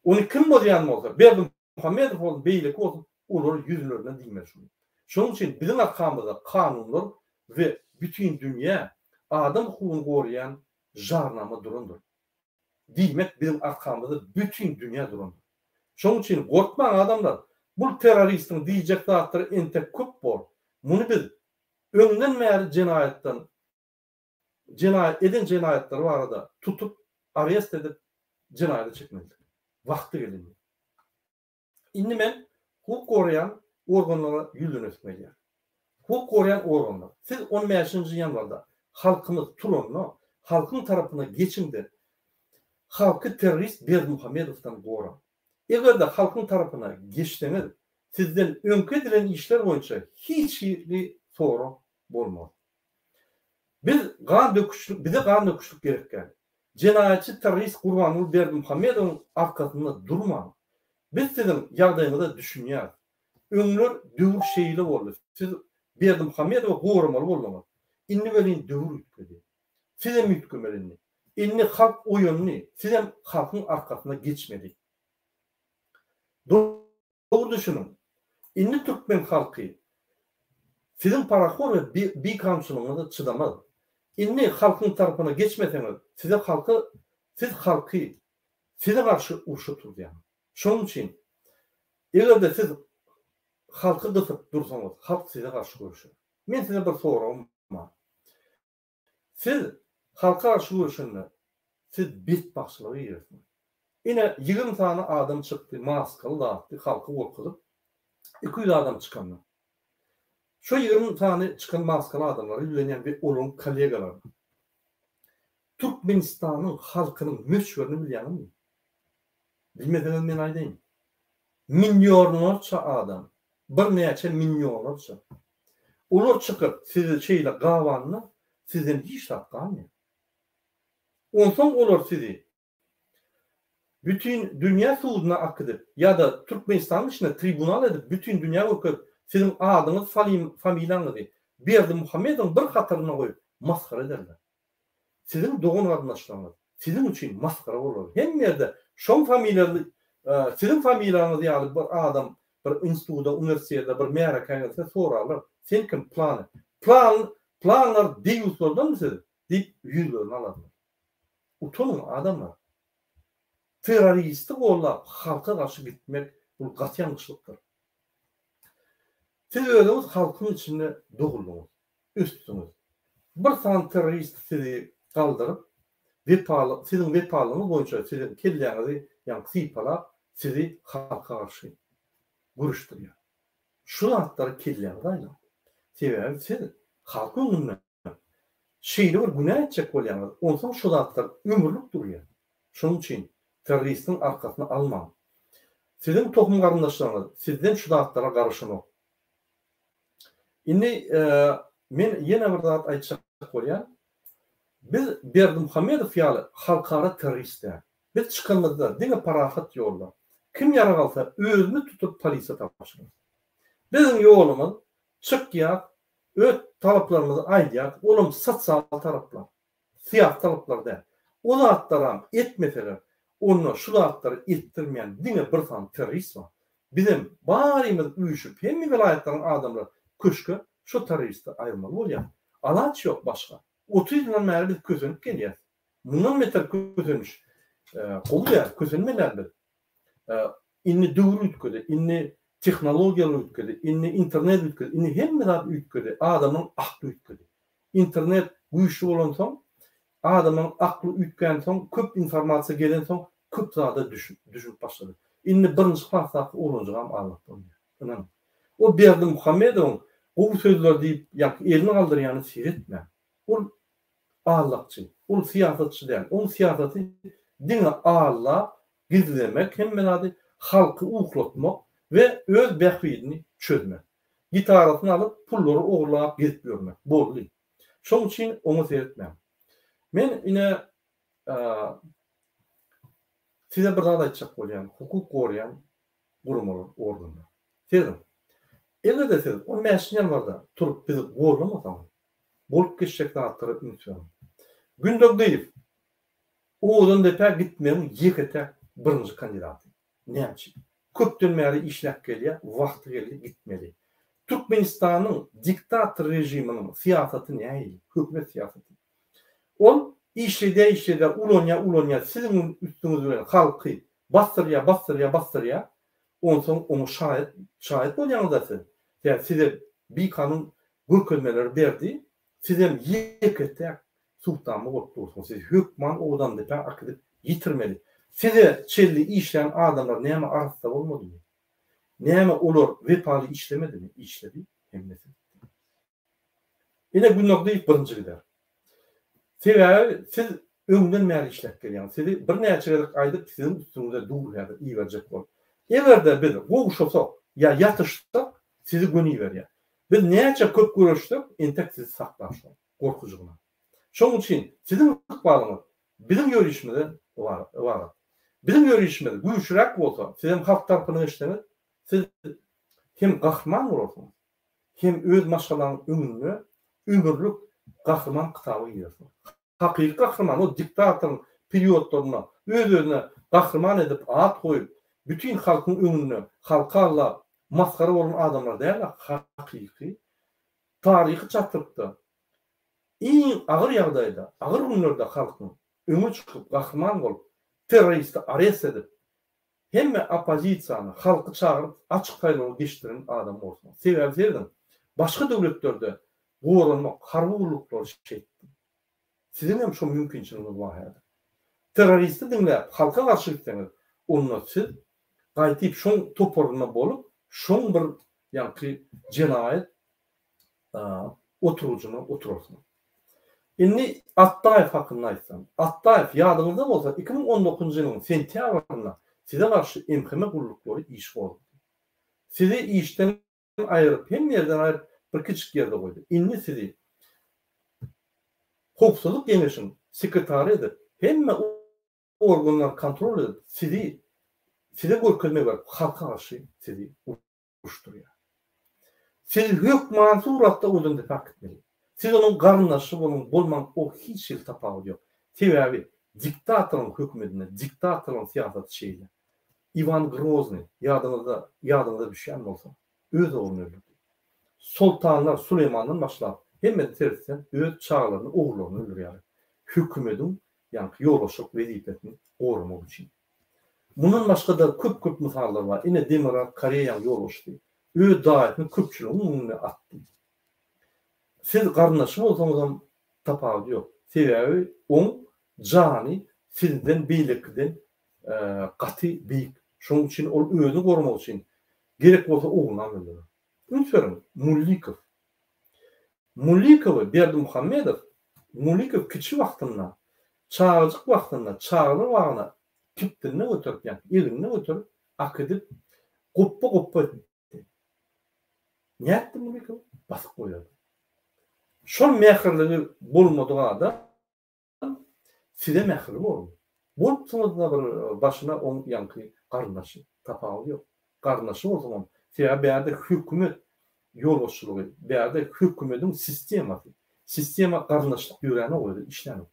Ony kim bozýan bolsa, Berdimuhamedow bolsun, beýleki bolsun, olar ýüzlerine diýmeli şuny. Şonuň üçin biziň arkamyzda kanunlar we bütindünýä adam hukugyny goraýan jarnama durandyr. Diýmek biziň arkamyzda bütin dünýä durandyr. Şonuň üçin gorkmaň adamlar, bul terroristiň diýjek zatlary entek köp bor. Muny biz öňden bäri jenaýatdan jenaýat eden jenaýatlary barada tutup arest edip jenaýata çekmelidik. Wagty geldi indi. Indi men hukuk goraýan organlara ýüzlenesim gelýär. Hukuk goraýan organlar, siz on bäşinji ýanwarda halkymyz turanda halkyň tarapyna geçiňde halky terrorist Berdimuhamedowdan goraň. Eger-de halkyň tarapyna geçseňiz sizden öňki edilen işler boýunça hiç hili sorag bolmaz. Biz gan döküşlik bize gan döküşlik gerek däl. Jenaýatçy terrorist Gurbanguly Berdimuhamedowyň arkasynda durmaň. Biz siziň ýagdaýyňyza düşünýäris. Öňler döwür şeýle boldy. Siz Berdimuhamedowy goramaly bolduňyz. Indi welin döwür üýtgedi. Sizem üýtgemeli indi. Indi halk oýandy. Sizem halkyň arkasyna geçmeli. Dogry düşüniň. Indi türkmen halky siziň parahor we bikanunçylygyňyza çydamaz. Indi halkyň tarapyna geçmeseňiz, size halky siz halky size garşy urşa turuzýaňyz. Şonuň üçin eger-de siz halky gysyp dursaňyz, halk size garşy göreşer. Men size bir soragym bar. Siz halka garşy göreşende siz betbagtçylyga girersiňiz. Ine 20 sany adam çykdy maskaly zatly halky gorkuzyp 200 adam çykanda. Şo 20 sany çykan maskaly adamlara ýüzlenýän we olaryň kollegalaryna. Türkmenistanyň halkynyň möçberini bilýäňizmi? Bilmeseňiz men aýdaýyn. Millionlarça adam, birnäçe millionlarça. Olar çykyp sizi şeýle gabanda sizden hiç zat galmaýar. Onsoň olar sizi bütin dünýä suduna akidip ýa-da Türkmenistanyň içinde tribunal edip bütin dünýä görkezip siziň adyňyzy familiýaňyzy Berdimuhamedowyň bir hataryna goýup masgara ederler. Siziň dogan-garyndaşlaryňyz siziň üçin masgara bolar. Hemme ýerde şoň familiýaly siziň familiýaňyz ýaly bir adam bir instituda, uniwersitete, bir märekä gelse sorarlar, sen kim plany? Plan planlar deýýuslardanmy siz? diýip ýüzlerini alarlar. Utanyň adamlar. Terroristi gollap halka garşy gitmek bul gaty ýalňyşlykdyr. Siz özüňiz halkyň içinde doguldyňyz. Ösdüňiz. Bir sany terrorist sizi galdyryp, wepaly, siziň wepalylygyňyz boýunça siziň kelläňizi ýaňky sypalap, sizi halka garşy göreşdirýär. Şu zatlary kelläňize aýlaň. Sebäbi siz halk öňünde şeýle bir günä etjek bolýaňyz, onsoň şu zatlar ömürlik durýar. Şonuň üçin terroristiň arkasyny almaň. Siziň tohum garyndaşlaryňyz sizden şu zatlara garaşanok. Indi men ýene bir zat aýtjak bolýan. Biz Berdimuhamedow ýaly halkara terrorist däl. Biz çykanymyzda diňe parahat ýolda, kim ýarag alsa özüni tutup polisiýa tabşyrarys. Biziň ýolumyz çykýas, öz talaplarymyzy aýdýas, olam sosial talaplar. Syýasy talaplar däl. O zatlaram etmeseler, onda şu zatlary etdirmeýän diňe bir sany terrorist bar. Bizem barymyz üýşüp hemme welaýatlaryň adamlary köşke şo terroristi aýyrmaly bolýar. Alaç ýok başga. 30 ýyldan bäri biz kösenip gelýäs. Mundan beter köseniş gowy däl, kösenmeli biz. Indi döwür üýtgedi, indi tehnologiýalar üýtgedi, indi internet üýtgedi, indi hemme zat üýtgedi, adamyň akly üýtgedi. Internet güýçli bolansoň, adamyň akly üýtgänsoň, köp informasiýa gelensoň, köp zada düşünip başlady. Indi birinji klasdaky oglanjygam aldap bolmaýar. Ynanyň. O Berdimuhamedowyň gowy sözler diýip, ýaňky elini galdyrýanyny seretmäň. Ol aldakçy. Ol syýasatçy däl. Oň syýasaty diňe aldap, gizlemek hemme zady, halky uklatmak we öz bähbidini çözmek. Gitarasyny alyp, pullary ogurlap gezip ýörmek. Boldy. Şoň üçin oňa seretmäň. Men ine size bir zat aýtjak bolýan, hukuk goraýan guramalar, organlar. Serediň. Eger-de siz on bäşinji ýanwarda turup bizi gollamasaňyz, bolup geçjek zatlara üns beriň. Gündogdyýew Owadandepä gitmegiň ýeke-täk birinji kandidaty. Näme üçin? Köpden bäri işläp gelýär, wagty geldi gitmeli. Türkmenistanyň diktator režiminiň syýasaty nähili? Hökümet syýasaty. Ol işledýär, işledýär, ulanýar, ulanýar, siziň üstüňiz bilen halky basdyrýar, basdyrýar, basdyrýar. Onsoň oňa şaýat, şaýat bolýaňyz-da siz. Sebäbi size bikanun görkezmeleri berdi, sizem ýeke-täk Subutnama bolup dursuň. Sizi hökman Owadandepä äkidip ýitirmeli. Size çenli işlän adamlar näme arassa bolmadymy? Näme olar wepaly işlemedimi? Işledi hemmesi. Ine Gündogdyýew birinji gider. Sebäbi siz öňden bäri işläp gelýäňiz. Sizi birnäçe gezek aýdyp siziň üstüňize dur häzir iberjek bolup. Eger-de biz gowşasak ýa ýatyşsak sizi göni iberýär. Biz näçe köp göreşsek entek sizi saklar şol. Gorkujygyna. Şonuň üçin siziň ykbalyňyz biziň ýörişimizden ybarat. Biziň ýörişimiz güýçliräk bolsa, sizem halk tarapyna geçseňiz, siz hem gahryman bolarsyňyz, hem öz maşgalaňyň öňünde ömürlik gahryman kitaba girersiňiz. Hakyky gahryman ol diktatoryň periodlarynda öz-özüne gahryman edip at goýup, bütin halkyň öňünde halky aldap, masgara bolan adamlar däl-de, hakyky Taryhy çatrykda iň agyr ýagdaýda, agyr günlerde halkyň öňe çykyp, gahryman bolup, terroristi arest edip, hemme oppozisiýany, halky çagyryp açyk saýlawa geçdiren adam bolsun. Sebäbi serediň, başga döwletlerde goranmak, harby gulluklary şeýtdi. Siziň hem şo mümkinçiligiňiz bar häzir. Terroristi diňläp, halka garşy gitseňiz, onda siz gaýtyp şoň toparynda bolup, şoň bir ýaňky jenaýat oturgyjyna oturarsyňyz. Indi Atdaýew hakynda aýtsam. Atdaýew, ýadyňyzda bolsa, 2019-njy ýylyň sentýabrynda size garşy MHM gulluklary iş gozgady. Sizi işden aýryp, hemme ýerden aýryp, bir kiçijik ýerde goýdy. Indi sizi Howpsuzlyk geňeşiň sekretary edip, hemme organlary kontrol edip, sizi size görkezme berip, halka garşy sizi uruşdyrýar. Siz hökman suratda Odendepä gitmeli. Siz onuň garyndaşy boluň, bolmaň, o hiç hili tapawudy ýok. Sebäbi diktatoryň hökümedinde diktatoryň syýasaty şeýle. Iwan Groznyý, ýadyňyzda, ýadyňyza düşýän bolsa, öz ogluny öldürdi. Soltanlar Suleýmandan başlap, hemmesi seretseň, öz çagalaryny, ogullaryny öldürýärler. Hökümediň, ýaňky ýolbaşçylyk wezipesini goramak üçin. Mundan başga-da köp-köp mysallar bar. Ine, Demirgazyk Koreýanyň ýolbaşçysy öz daýysyny köpçüligiň öňünde atdy. Siz garyndaşy bolsaňyzam tapawudy ýok. Sebäbi oň jany sizden beýlekiden gaty beýik. Şonuň üçin ol özüni goramak üçin gerek bolsa oglunam öldürer. Üns beriň, Mullikow. Mullikowy Berdimuhamedow Mullikow kiçi wagtynda, çagajyk wagtynda çagalar bagyna kibtinde göterip, ýagny egninde göterip akidip gopba-gopba etdi. Nätdi Mullikow? basyp goýardy. Şol mähirligi bolmadyk adam size mähirli bormy? Bolupsyňyz-da bir başyna oň ýaňky garyndaşy. Tapawudy ýok. Garyndaşy bolsaňam, sebäbi bärde hökümet ýolbaşçylygy, bärde hökümediň sistemasy. Sistema garyndaşlyk ýöränok özi, işlänok.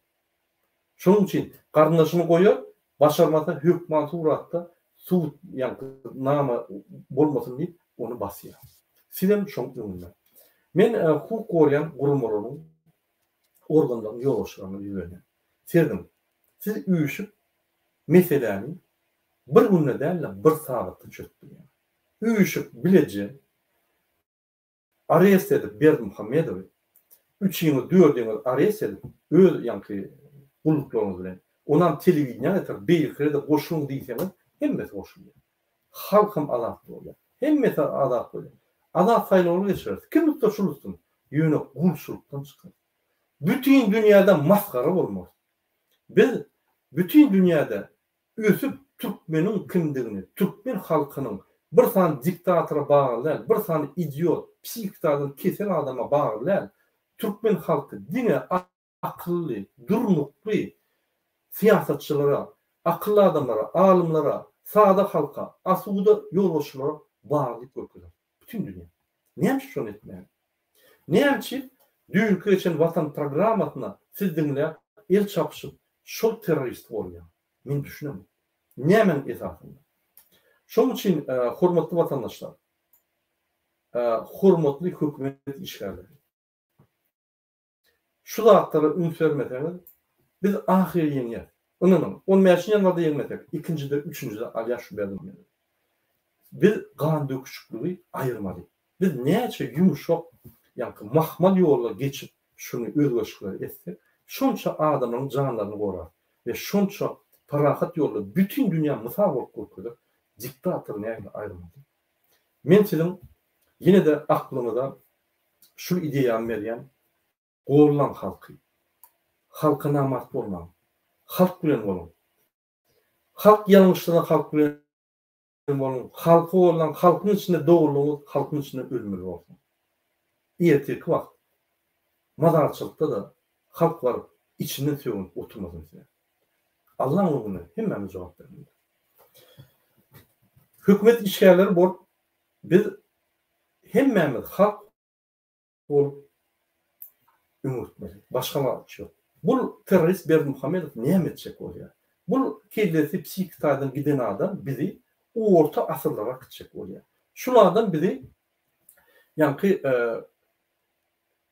Şonuň üçin garyndaşyny goýar, başarmasa hökman suratda sud ýaňky nama bolmasyn diýip ony basýar. Sizem şoň öňünde. Men hukuk goraýan guramalaryň organlaryň ýolbaşçylaryna ýüzlenýän. Serediň, siz üýşüp meseläni bir günde däl-de bir sagatda çözüp bilýäňiz. Üýşüp bileje Arest edip Berdimuhamedowy üçiňiz dördüňiz arest edip öz ýaňky gulluklaryňyz bilen onam telewideniýa getirip beýlekilere-de goşulyň diýseňiz hemmesi goşulýar. Halkam azat bolýar. Hemmesi azat bolýar. Azat saýlawlar geçireris. Kim utsa şul utsun. Ýöne gulçulykdan çykarys. Bütin dünýäde masgara bolmarys. Biz bütin dünýäde Ösüp türkmeniň kimdigini, türkmen halkynyň bir sany diktatora bagly däl, bir sany idiot, psihiki taýdan kesel adama bagly däl, türkmen halky diňe akylly, durnukly syýasatçylara, akylly adamlara, alymlara, sada halka, asuda ýolbaşçylara bagly diýip görkezer. Bütin dünýä. Näme üçin şony etmäli? Näme üçin düýnki geçen Watan programmasyna siz diňläp, el çapyşyp, şol terroristi goldaýaňyz? Men düşünemok. Nämäniň esasynda? Şonuň üçin, hormatly watandaşlar, hormatly hökümet işgärleri, şu zatlara üns bermeseňiz, biz ahyry ýeňýäs. Ynanyň, on bäşinji ýanwarda ýeňmesek, ikinjide, üçünjide alýas şu Berdimuhamedowy. Biz gan döküşikligi aýyrmaly. Biz näçe ýumşak, ýaňky mahmal ýolla geçip şuny özgerişikleri etsek, şonça adamlaryň janlaryny gorarys we şonça parahat ýolda bütin dünýä mysal bolup görkezer, diktatory nähili aýyrmaly. Men siziň ýene-de aklyňyza şul ideýamy berýän, gollaň halky. Halka namart bolmaň. Halk bilen boluň. Halk ýalňyşsa-da halk bilen boluň, halky gollaň, halkyň içinde dogrulygyňyz halkyň içinde ölmeli bolsun. Ertirki wagt mazarçylykda-da halk baryp içinden sögünip oturmasyn size. Allaň öňünde hemmämiz jogap bermeli. Hökümet işgärleri bolup biz hemmämiz halk bolup öňe gitmeli. Başga alaç ýok. Bul terrorist Berdimuhamedow näme etjek bolýar? Bul kellesi psihiki taýdan giden adam bizi orta asyrlara äkitjek bolýar. Şul adam bizi ýaňky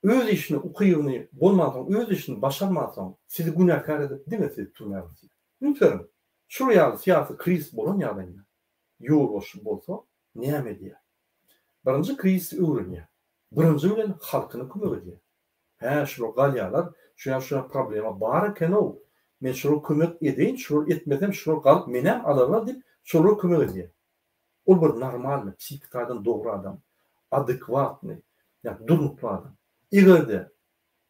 öz işine ukybyny bolmansoň, öz işini başarmansoň sizi günäkär edip diňe sizi türmä basýar. Üns beriň, şul ýaly syýasy krizis bolan ýagdaýynda ýolbaşçy bolsa näme edýär? Birinji krizisi öwrenýär. Birinji bilen halkyna kömek edýär. Hä, şular galýarlar, şu ýa şu problema bar eken-ow, men şulara kömek edeýin, şular etmesem şular galyp menem alarlar diýip, şolara kömek edýär. Ol bir normalny, psihiki taýdan dogry adam, adekwatnyý, ýagny durnukly adam. Eger-de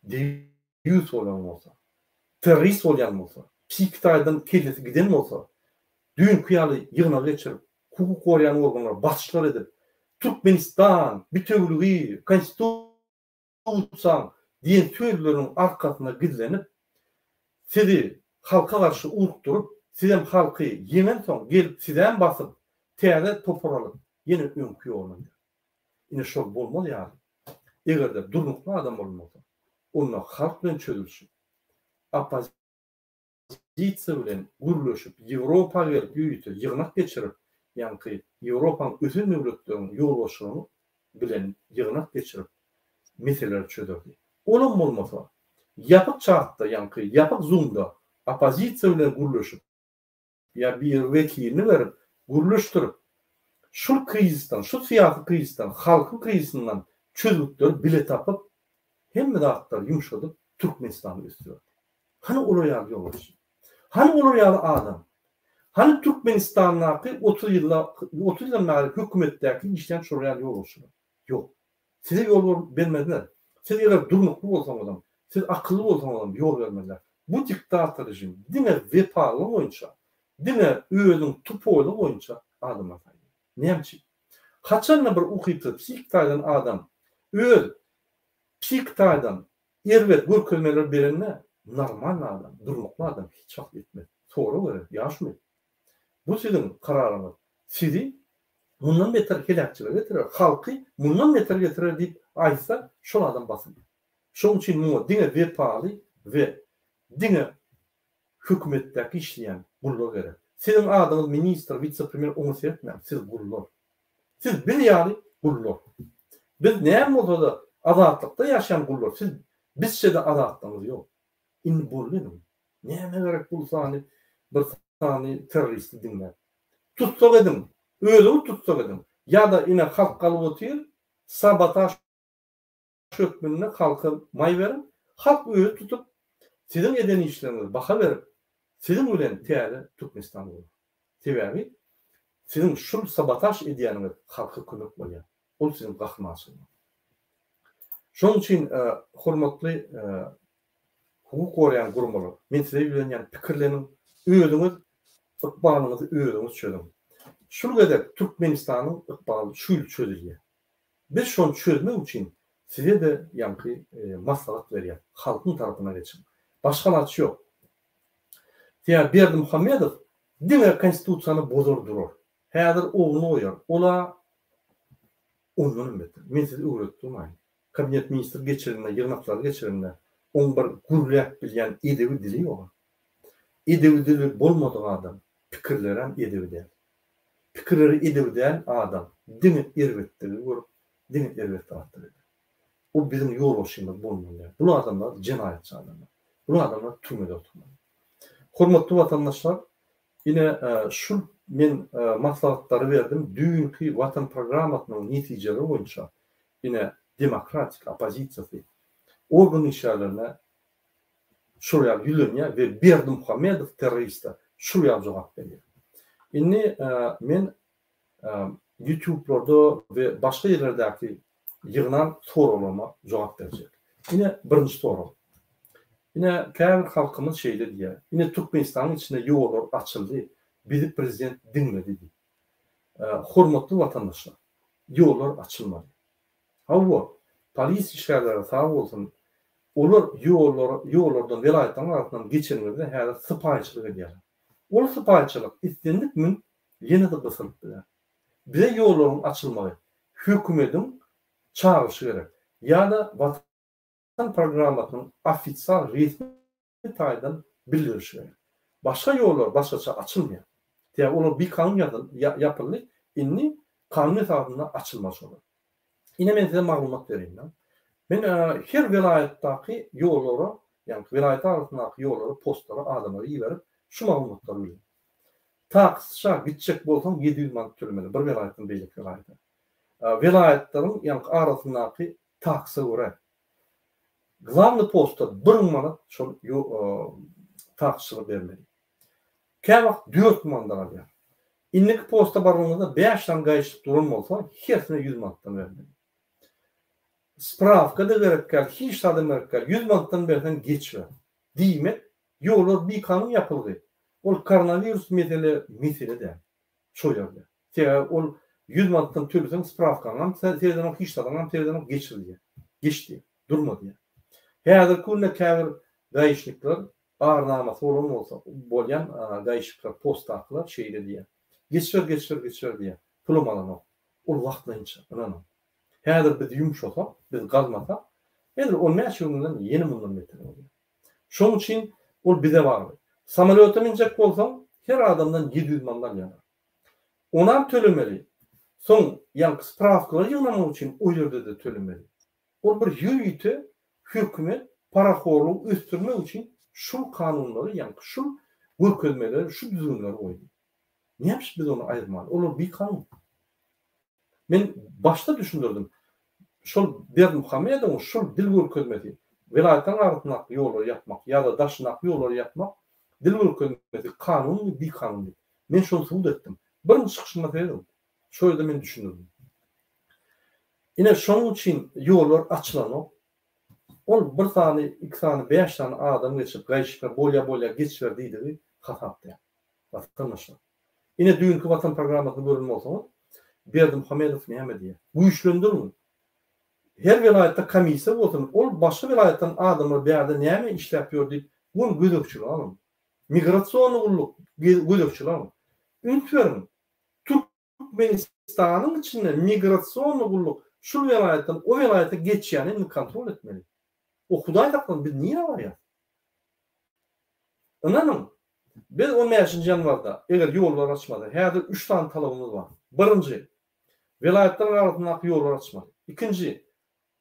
deýýus bolan bolsa, terrorist bolýan bolsa, psihiki taýdan kellesi giden bolsa, düýnki ýaly ýygnak geçirip, hukuk goraýan organlar basyşlar edip, Türkmenistan, bitewüligi, konstitusiýaň diýen sözleriň arkasyna gizlenip, sizi halka garşy urukdyryp, sizem halky ýeňensoň gelip sizem basyp, täze topar alyp, ýene öňki ýoluna gider. Ine şol bolmaz ýaly, eger-de durnukly adam bolmasa, onda halk bilen çözülişip, oppozisiýa bilen gürleşip, Ýewropa gelip ýörite ýygnak geçirip, ýaňky Ýewropanyň ösen döwletleriniň ýolbaşçylaryny bilen ýygnak geçirip, meseleleri çözerdi. Olam bolmasa, ýapyk çatda, ýaňky ýapyk zumda oppozisiýa bilen gürleşip, ýa bir wekilini berip, gürleşdirip, şul krizisden, şu syýasy krizisden, halkyň krizisinden çözgütleri bile tapyp, hemme zatlary ýumşadyp, Türkmenistany ösdürerdi. Hany olar ýaly ýolbaşçy? Hany olar ýaly adam? Hany Türkmenistandaky 30 ýylda, 30 ýyldan bäri hökümetdäki işlän şolar ýaly ýolbaşçylar? Ýok. Size ýol bermezler. Siz eger durnukly bolsaňyzam, siz akylly bolsaňyzam ýol bermezler. Bu diktator režim diňe wepalylygy boýunça, diňe özüniň tupoýlygy boýunça adamlar saýlaýar. Näme üçin? Haçanda bir ukypsyz psihik taýdan adam öz. Psihiki taýdan erbet görkezmeler berende normalny adam, durnukly adam hiç wagt etmez. Sorag berer, Ýaşuly, bu siziň kararyňyz sizi mundan beter heläkçilige getirer, halky mundan beter getirer diýip aýtsa, şol adam basylýar. Şonuň üçin muňa diňe wepaly we diňe hökümetdäki işleýän gullar gerek. Siziň adyňyz ministr, wise-premýer oňa seretmäň, siz gullar. Siz biz ýaly gullar. Biz näme bolsa-da azatlykda ýaşaýan gullar, siz bizçe-de azatlygyňyz ýok. Indi boldy indi. Nämä gerek bul sany bir sany terroristi diňläp. Tussag ediň, özüňiz tussag ediň. Ýa-da ine halk galyp otyr, sabotaž hökmünde halka maý beriň, halk özi tutup siziň eden işleriňize baha berip siziň bilen täze Türkmenistan gurar. Sebäbi siziň şul sabotaž edýäniňiz halka kömek bolýar. Ol siziň gahrymançylygyňyz. Şonuň üçin hormatly hukuk goraýan guramalar, men size ýüzlenýän pikirleniň, özüňiz ykbalyňyzy özüňiz çözüň. Şul gezek Türkmenistanyň ykbaly şu ýyl çözülýär. Biz şony çözmek üçin size-de ýaňky maslahat berýäs, halkyň tarapyna geçiň. Başga alaç ýok. Sebäbi Berdimuhamedow diňe konstitusiýany bozar durar. Häzir ogluny goýar. Ol-a ondanam beter. Men sizi öwredip durmaýyn. Kabinet ministr geçirende, ýygnaklary geçirende oň bir gürläp bilýän edebi dili ýog-a. Edebi dili bolmadyk adam pikirlerem edebi däl. Pikirleri edebi däl adam diňe erbetligi görüp, diňe erbet zatlar eder. O biziň ýolbaşçymyz bolmaly däl. Bul adamlar jenaýatçy adamlar. Bul adamlar türmede oturmaly. Hormatly watandaşlar, ine şul men maslahatlary berdim düýnki Watan programmasynyň netijeleri boýunça ine demokratik oppozisiýasy organ işgärlerine şul ýaly ýüzlenýär we Berdimuhamedow terroriste şul ýaly jogap berýär. Indi men ýutublarda we başga ýerlerdäki ýygnan soraglaryma jogap berjek. Ine birinji sorag. Ine käbir halkymyz şeýle diýýär. Ine Türkmenistanyň içinde ýollar açyldy, bizi prezident diňledi diýip. Hormatly watandaşlar, ýollar açylmady. Hawa, polis işgärleri sag bolsun, olar ýollar ýollardan welaýatlaryň arasyndan geçeniňizde häzir sypaýyçylyk edýärler. Ol sypaýyçylyk islendik münüp ýene-de gysylyp biler. Bize ýollaryň açylmagy hökümediň çagyryşy gerek ýa-da Watan programmasynyň ofisial resmi taýdan bildirişi gerek. Başga ýollar başgaça açylmaýar. Sebäbi olar bikanun ýapyldy, indi kanun esasynda açylmaly şolar. Ine men size maglumat bereýin. Men her welaýatdaky ýollara, ýagny welaýat arasyndaky ýollara postlara adamlary iberip şu maglumatlary bildim. Taksça gitjek bolsaň 700 manat tölemeli bir welaýatdan beýleki welaýata. Welaýatlaryň ýagny arasyndaky taksa görä Glawny postda 1000 manat şol taksçyga bermeli. Käwagt 4000 manatdan alýar. Indiki posta baranyňyzda bäş sany gaýyşlyk duran bolsa, hersine ýüz manatdan bermeli. Sprawka-da gerek däl, hiç zadam gerek däl, ýüz manatdan berseň geçiber. Diýmek, ýollar bikanun ýapylgy. Ol koronawirus mesele mesele däl. Şo ýerde. Sebäbi ol ýüz manatdan töleseň sprawkaňam seredenok, hiç zadyňam seredenok, geçir diýýär. Geç diýýär. Durma diýýär. Häzirki günde käbir gaýyşnikler Ar-namasy bolan bolsa, bolýan gaýyşyklar, postdakylar şeýle diýýär. Geçiber, geçiber, geçiber diýýär. Pulam alanok. Ol wagtlaýynça, ynanyň. Häzir biz ýumşasak, biz galmasak, edil on bäş günden ýene mundan beter bolýar. Şonuň üçin ol bize bagly. Samolýota münjek bolsaň, her adamdan 700 manat alýarlar. Onam tölemeli. Soň ýaňky sprawkalary ýygnamak üçin o ýerde-de tölemeli. Ol bir ýörite hökümet parahorlugy ösdürmek üçin şul kanunlary ýaňky şul görkezmeleri şu düzgünleri goýdy. Näme üçin biz ony aýyrmaly? Olar bikanun. Men başda düşündirdim. Şol Berdimuhamedowyň şul dil görkezmesi welaýatlaryň arasyndaky ýollary ýapmak ýa-da daşyndaky ýollary ýapmak dil görkezmesi kanunmy bikanun diýip. Men şony subut etdim. Birinji çykyşymda serediň. Şo ýerde men düşündirdim. Ine şonuň üçin ýollar açylanok. Ol bir sany, iki sany, bäş sany adam geçip, gaýyşyka bolýa bolýa geçiber diýdigi hasap däl. Watandaşlar. Ine düýnki Watan programmasyny gören bolsaňyz, Berdimuhamedow näme diýýär? Güýçlendiriň. Her welaýatda komissiýa bolsun, ol başga welaýatdan adamlar bärde näme işläp ýör diýip, göni gözegçilige alyň. Migrasionnyý gulluk gözegçilige alyň. Üns beriň, Türkmenistanyň içinde migrasionnyý gulluk şul welaýatdan o welaýata geçýäni indi kontrol etmeli. O Hudaý saklasyn biz nirä barýas? Ynanyň, biz on bäşinji ýanwarda eger ýollar açmasa, häzir üç sany talabymyz bar. Birinji, welaýatlaryň arasyndaky ýollary açmaly. Ikinji,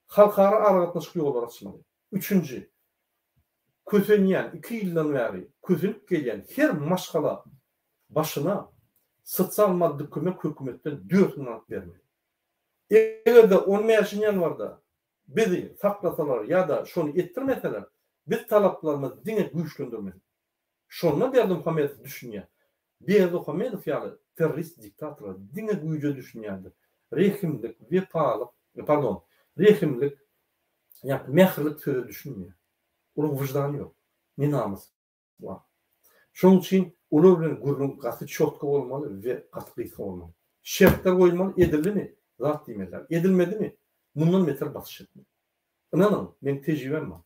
halkara aragatnaşyk ýollary açmaly. Üçünji, kösenýän, iki ýyldan bäri kösenip gelýän her maşgala başyna sosial maddy kömek hökümetden 4000 manat bermeli. Eger-de on bäşinji ýanwarda bizi saklasalar ýa-da şony etdirmeseler, biz talaplarymyzy diňe güýçlendirmeli. Şonda Berdimuhamedow düşünýär. Berdimuhamedow ýaly terrorist diktatorlar diňe güýje düşünýändir. Rehimlik, wepalyk, pardon, rehimlik, ýa mähirlik söze düşünmeýär. Olaryň wyždany ýok, ne namysy bar. Şonuň üçin olar bilen gürrüň gaty çotga bolmaly we gaty gysga bolmaly. Şertler goýulmaly, edildimi, zat diýmeliler. Edilmedimi, mundan beter basyş etmeli. Ynanyň, meň tejribäm bar.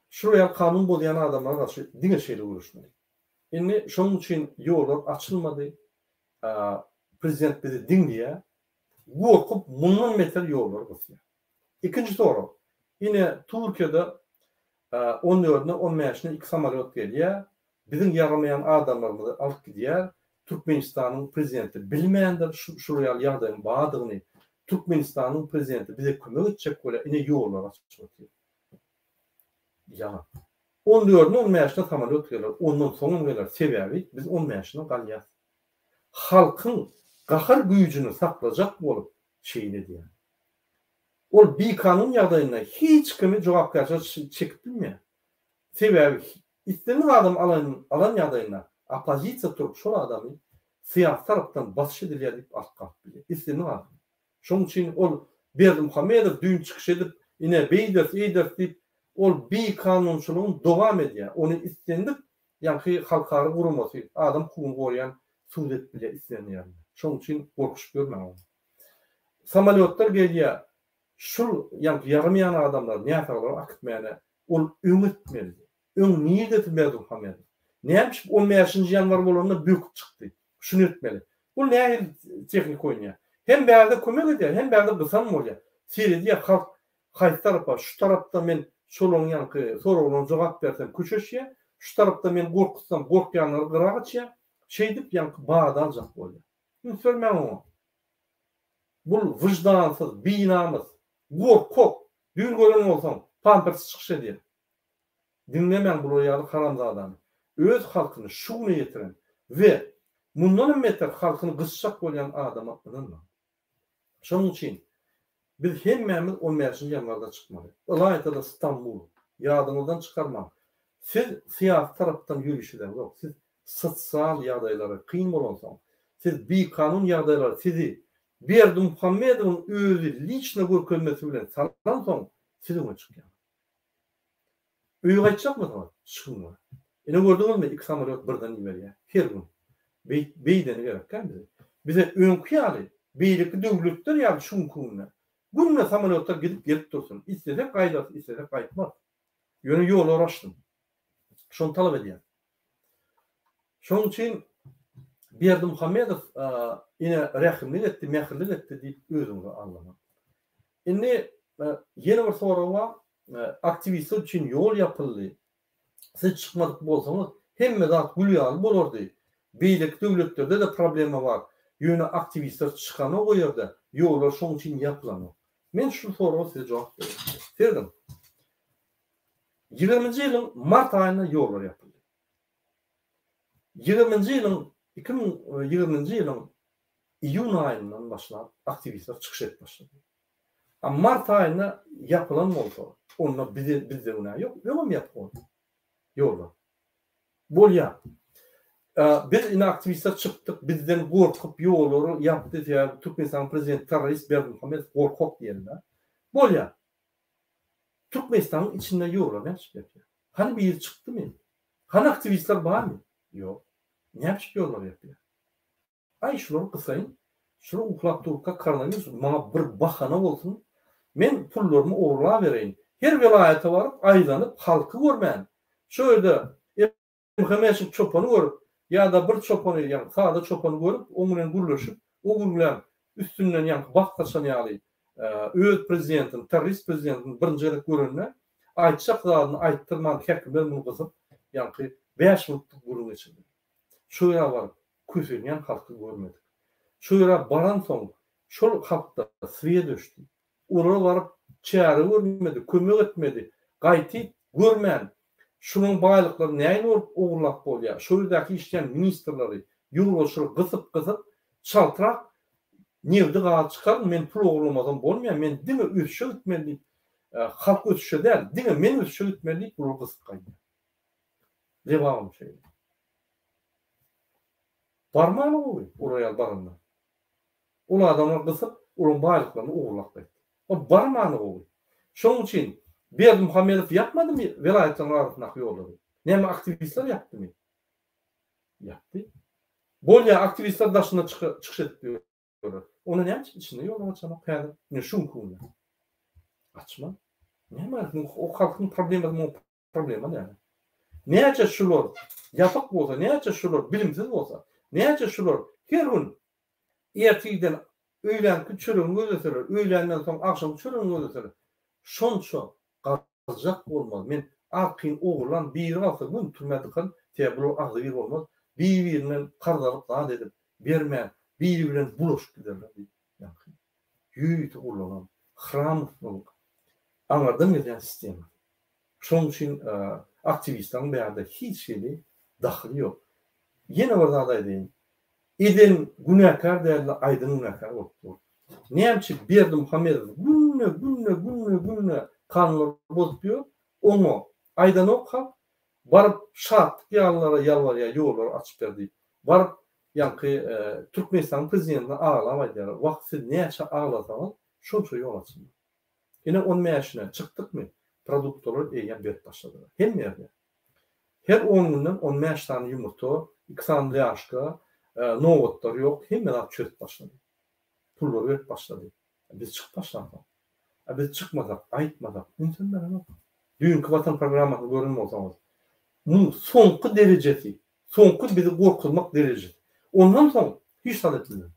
Şular ýaly kanun bozýan adamlara garşy diňe şeýle göreşmeli. Indi şonuň üçin ýollar açylmady. Prezident bizi diňleýär. Gorkup mundan beter ýollary gysýar. Ikinji sorag. Ine Türkiýede on dördüne, on bäşine iki samolýot gelýär. Biziň ýaramaýan adamlarymyzy alyp gidýär. Türkmenistanyň prezidenti bilmändir şular ýaly ýagdaýyň bardygyny. Türkmenistanyň prezidenti bize kömek etjek bolýar. Ine ýollary açyp otyr. Ýalan. On dördüne, on bäşine samolýot geler, ondan soňam geler. Sebäbi biz on bäşine galýas. Halkyň gahar güýjüni saklajak bolup şeýle edýär. Ol bikanun ýagdaýynda hiç kimi jogapkärçilige çekip bilmeýär. Sebäbi islendik adam alan alan ýagdaýynda oppozisiýa turup şol adamy syýasy tarapdan basyş edilýär diýip alyp galyp bilýär. Islendik adam. Şonuň üçin ol Berdimuhamedow düýn çykyş edip, ine beýderis, eýderis diýip, ol bikanunçylygyny dowam edýär. Ony islendik ýaňky halkara guramasy, adam hukugyny goraýan sud edip bilýär islendik ýerinde. Şonuň üçin gorkuşyp ýörmäň oňa. Samolýotlar gelýär, şul ýaňky ýaramaýan adamlary, näsaglary akitmäne ol öň etmelidi. Öň nirdedi Berdimuhamedow? Näme üçin on bäşinji ýanwar bolanda böküp çykdy? Şuny etmeli. Bu nähili tehnika oýnaýar? Hem bärde kömek edýär, hem bärde gysan bolýar. Seredýär halk haýsy tarapa, şu tarapda men şolaryň ýaňky soraglaryna jogap bersem köşeşýär, şu tarapda men gorkuzsam gorkýanlary gyra gaçýar. Şeýdip ýaňky bady aljak bolýar. Üns bermäň oňa. Bul wyždansyz, binamys, gorkak. Düýn gören bolsaň, pampersiz çykyş edýär. Diňlemäň bular ýaly haramzadany. Öz halkyny şu güne ýetiren we mundanam beter halkyny gysjak bolýan adama ynanmaň. Şonuň üçin biz hemmämiz on bäşinji ýanwarda çykmaly. Ylaýta-da Stambul. Ýadyňyzdan çykarmaň. Siz syýasy tarapdan ýöriş edeňzok. Siz sosial ýagdaýlary kyn bolansoň, siz bikanun ýagdaýlar sizi Berdimuhamedowyň özi liçno görkezmesi bilen salansoň siz öňe çykýaňyz. Öýe gaýtjakmysyňyz? Çykyň. Ine gördüňizmi, iki samolýot birden iberýär. Her gün. Beýt, beýdeni gerekkä bize. Bize öňki ýaly, beýleki döwletler ýaly şu günki günde günde samolýotlar gidip gelip dursun. Islesek gaýdarys, islesek gaýtmarys. Ýöne ýollar açsyn. Şony talap edýäris. Şonuň üçin Berdimuhamedow ine rehimlik etdi, mähirlik etdi diýip özüňizi aldamaň. Indi ýene bir sorag bar. Aktiwistler üçin ýol ýapyldy. Siz çykmadyk bolsaňyz, hemme zat gül ýaly bolardy. Beýleki döwletlerde-de problema bar. Ýöne aktiwistler çykanok o ýerde, ýollar şoň üçin ýapylanok. Men şu soraga size jogap bereýin. Serediň. Ýigriminji ýylyň mart aýynda ýollar ýapyldy. Ýigriminji ýylyň, 2020-nji ýylyň iýun aýyndan başlap aktiwistler çykyş edip başlady. A mart aýynda ýapylan bolsa, onda bize bizde günä ýok, öňem ýapyk boldy ýollar. Bolýar. Biz ine aktiwistler çykdyk, bizden gorkup ýollary ýapdy, sebäbi Türkmenistanyň prezidenti terrorist Berdimuhamedow gorkak diýende. Bolýar. Türkmenistanyň içinde ýollar näçip ýapýar? Hany biri çykdymy? Hany aktiwistler barmy? Ýok. Näçip ýollary ýapýar? Aý şulary gysaýyn. Şular uklap durka koronawirus maňa bir bahana bolsun, men pullarymy ogurlabereýin. Her welaýata baryp, aýlanyp, halky görmän, şo ýerde MHM-şiň çopany görüp, ýa-da bir çopany, ýagny sada çopany görüp, oň bilen gürleşip, o gürlän üstünden ýaňky bagt saçan ýaly öz prezidentini, terrorist prezidentini birinji gezek görende, aýtjak zadyny aýtdyrman häkimler muny gysyp, ýaňky bäş minutlyk gürrüň geçirdi. Şo ýere baryp, kösenýän halky görmedik. Şo ýere baransoň, şol halkda swiýet öçdi. Olara baryp çäre görmedi, kömek etmedi. Gaýty görmän, şunuň baýlyklaryny nähili bolup ogurlap bolýar, şo ýerdäki işleýän ministrleri, ýolbaşçylary gysyp-gysyp, çaltrak nebdi gazy çykaryň, men pul ogurlamasam bolmaýar, men diňe ösüşe gitmeli diýip, halk ösüşe däl, diňe men ösüşe gitmeli diýip, bulary gysyp gaýdýar. Lebabam şeýle. Barmany gowy, olar ýaly baranda. Ol adamlar gysyp, olaryň baýlyklaryny ogurlap gaýtdy. Ol barmany gowy. Şonuň üçin Berdimuhamedow ýapmadymy welaýatlaryň arasyndaky ýollary? Näme aktiwistler ýapdymy? Ýapdy. Bolýa aktiwistler daşynda çykyş edip ýörler. Onda näme üçin içinde ýollar açanok häzir? Ine şu günki günde. Açma. Näme o halkyň problemasy muň problema näme? Näçe şular ýapyk bolsa, näçe şular bilimsiz bolsa, näçe şular her gün ertirden öýlänki çöregini gözleseler, öýländen soň agşamky çöregini gözleseler, şonça galjak bolmaz. Men arkaýyn ogurlan biri galsa gün türmä dykan, sebäbi bular agzybir bolmaz, bir-birinden karz alyp zat edip, bermän, biri bilen bulaşyp giderler diýip, ýaňky ýörite gurlanan Hramowyň aňyrdan gelýän sistemasy. Şonuň üçin aktiwistleriň bärde hiç hili dahyly ýok. Ýene bir zat aýdaýyn. Eden günäkär dälde aýdan günäkär bolup dur. Näme üçin Berdimuhamedow günde günde günde günde kanunlary bozup ýör? Oňa aýdanok halk. Baryp Şatlyk ýalylara ýalbarýar ýollary açyp ber diýip. Baryp ýaňky Türkmenistanyň prezidentine aglap aýdýarlar. Wah siz näçe aglasaňyz şonça ýol açylmaz. Ine on bäşine çykdykmy, produktalar eýýäm berip başladylar. Hemme ýerde. Her on günden 15 sany ýumurta, iki sany lýaşka, nobatlar ýok, hemme zat çözüp başlady. Pullary berip başlady. Biz çykyp başlansoň. A biz çykmasak, aýtmasak, ünsem berenok. Düýnki Watan programmasyny gören bolsaňyz, muň soňky derejesi, soňky bizi gorkuzmak derejesi. Ondan soň hiç zat etmez.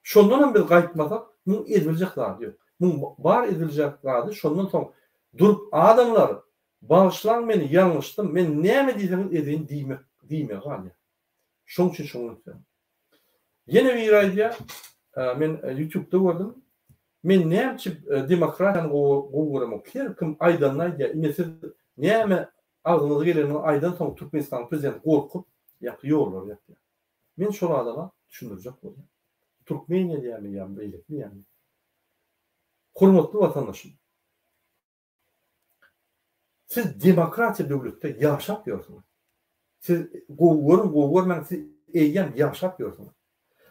Şondanam biz gaýtmasak, muň ediljek zady ýok. Muň bar ediljek zady şondan soň durup adamlar bagyşlaň meni ýalňyşdym, men näme diýseňiz edeýin diýmek diýmegi galýar. Şoň üçin şoňa üns beriň. Ýene biri aýdýar, men ýutubda gördüm. Men näme üçin demokratiýany gowy göremok. Her kim aýdanyny aýdýar. Ine siz näme agzyňyza gelenini aýdan soň Türkmenistanyň prezidenti gorkup ýaňky ýollary ýapýar. Men şol adama düşündirjek bolýan. Türkmeniýa diýýärmi ýa beýleki diýýärmi? Hormatly watandaşym! Siz demokratiýa döwletde ýaşap ýörsüňiz. Siz gowy görüň, gowy görmäň, siz eýýäm ýaşap ýörsüňiz.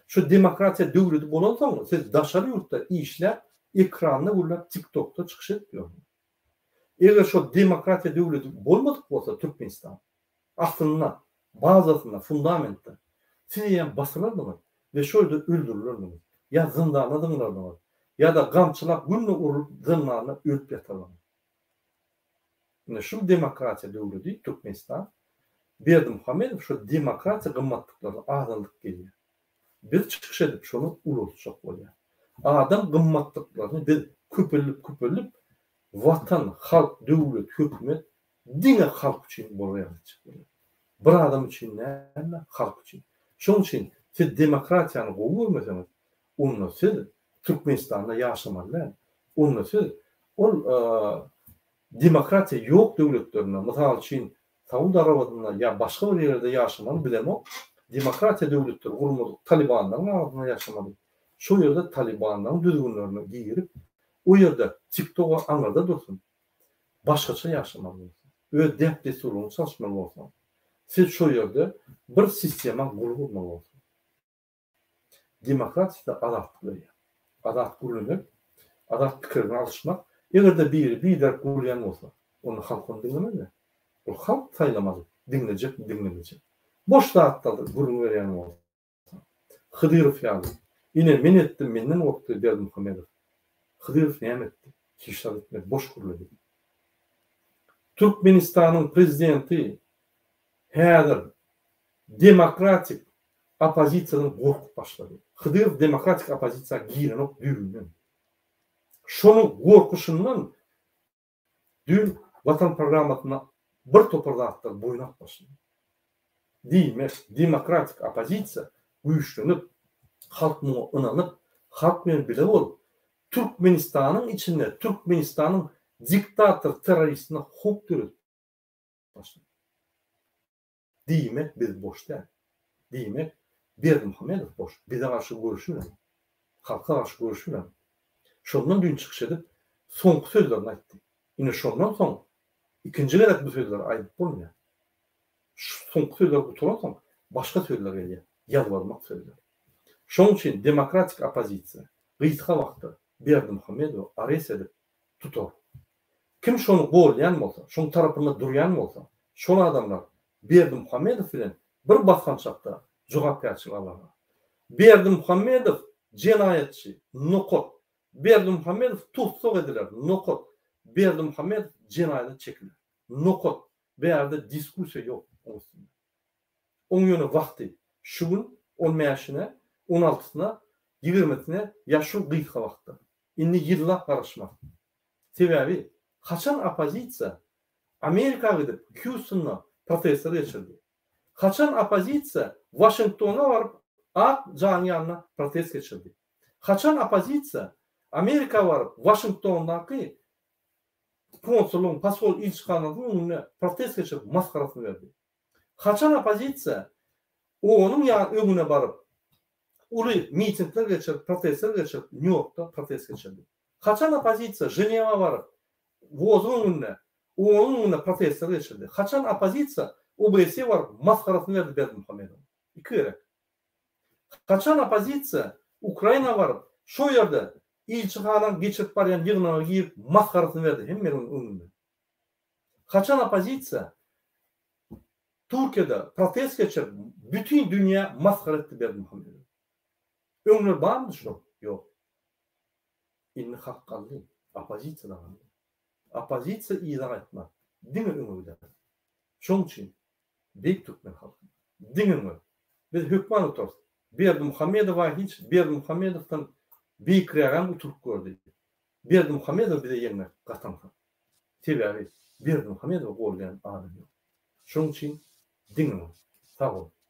Şu demokratiýa döwleti bolansoň, siz daşary ýurtda işläp, ekranda gürläp, TikTokda çykyş edip ýörsüňiz. Eger şol demokratiýa döwleti bolmadyk bolsa Türkmenistan, aslynda, bazasynda, fundamentde, siz eýýäm basylardyňyz we şo ýerde öldürilerdiňiz, ýa zyndana zyňylardyňyz, ýa-da gamçylap günde urlup zyndanda ölüp ýatardyňyz. Ine şu demokratiýa döwledi Türkmenistan, Berdimuhamedow şo demokratiýa gymmatlyklaryny azaldyp gelýär. Biz çykyş edip şony ulaltjak bolýar. Adam gymmatlyklaryny biz köpeldip köpeldip Watan, halk, döwlet, hökümet diňe halk üçin bolar ýaly etjek bolýar. Bir adam üçin däl-de, halk üçin. Şonuň üçin siz demokratiýany gowy görmeseňiz, onda siz Türkmenistanda ýaşamaly däl. Onda siz ol demokratiýa ýok döwletlerinde, mysal üçin, Saud Arabasynda ýa başga bir ýerde ýaşamaly bilemok. Demokratiýa döwletleri gurmadyk talibanlaryň arasynda ýaşamaly. Şol ýerde talibanlaryň düzgünlerine girip, o ýerde TikTok-a aňyrda dursun. Başgaça ýaşamaly bolsa, öz däp-dessurlaryňy çalyşmaly bolsaň, siz şo ýerde bir sistema gul bolmaly bolsaň. Demokratiýa size azatlyk berýär. Azat gürlemek, azat pikirini alyşmak. Eger-de biri biderek gürleýän bolsa, onda halk ony diňlemez-dä. Ol halk saýlamaly, diňlejekmi, diňlemejekmi. Boş zatlarda gürrüň berýän bolsa, Hydyrow ýaly. Ine, men etdim, menden gorkdy Berdimuhamedow. Hydyrow näme etdi? Hiç zat etmedi, boş gürledi. Türkmenistanyň prezidenti häzir demokratik oppozisiýadan gorkup başlady. Hydyrow demokratik oppozisiýa girenok düýbünden. Şonuň gorkuşyndan Düýn Watan programmasynda bir topar zatlar boýun alyp başlady. Diýmek, demokratik oppozisiýa güýçlenip, halk muňa ynanyp, halk bilen bile bolup, Türkmenistanyň içinde Türkmenistanyň diktator terroristine howp döredip başlady. Diýmek, biz boş däl. Diýmek, Berdimuhamedow boş. Bize garşy göreşmeýär. Halka garşy göreşmeýär. Şondan düýn çykyş edip, soňky sözlerini aýtdy. Ine şondan soň ikinji gezek bu sözleri aýdyp bolmaýar. Soňky sözler gutaransoň başga sözler gelýär, ýalbarmak sözleri. Şonuň üçin demokratik oppozisiýa gysga wagtda Berdimuhamedowy arest edip tutar. Kim şony goldaýan bolsa, şoň tarapynda durýan bolsa, şol adamlar Berdimuhamedow bilen bir basgançakda jogapkärçilik alarlar. Berdimuhamedow jenaýatçy, nokat. Berdimuhamedow tussag ediler, nokat. Berdimuhamedow jenaýata çekiler, nokat. Bärde diskussiýa ýok oň üstünde. Oň ýöne wagty şu gün on bäşine, on altysyna, ýigrimisine ýa şu gysga wagtda. Indi ýyllap garaşmaz. Sebäbi haçan oppozisiýa Amerika gidip Hýustonda protestler geçirdi? Haçan oppozisiýa Waşingtona baryp Ak jaýyň ýanynda protest geçirdi? Haçan oppozisiýa Amerika baryp Waşingtondaky konsullygyň, posol ilçihanasynyň öňünde protest geçirip masgarasyny berdi? Haçan oppozisiýa OON-yň ýa öňüne baryp uly mitingler geçirip, protestler geçirip Nýu-Ýorkda protest geçirdi? Haçan oppozisiýa Ženewa baryp, WOZ-yň öňünde, OON-yň öňünde protestler geçirdi? Haçan oppozisiýa OBSE baryp masgarasyny berdi Berdimuhamedowyň? Iki gezek. Haçan oppozisiýa Ukraina baryp, şo ýerde ilçihanaň geçirip barýan ýygnaga girip masgarasyny berdi hemmeniň öňünde? Haçan oppozisiýa Türkiýede protest geçirip, bütin dünýä masgara etdi Berdimuhamedowy? Öňler barmydy şular? Ýok. Indi halk galdy, oppozisiýa-da galdy. Oppozisiýa yza gaýtmaz, diňe öňe gider. Şonuň üçin beýik türkmen halky, diňe öňe. Biz hökman utarys. Berdimuhamedowa hiç Berdimuhamedowdan beýikrägem utulyp gördi. Berdimuhamedow bize ýeňmek gaty aňsat. Sebäbi Berdimuhamedowy goldaýan adam ýok. Şonuň üçin diňe öňe. Sag boluň.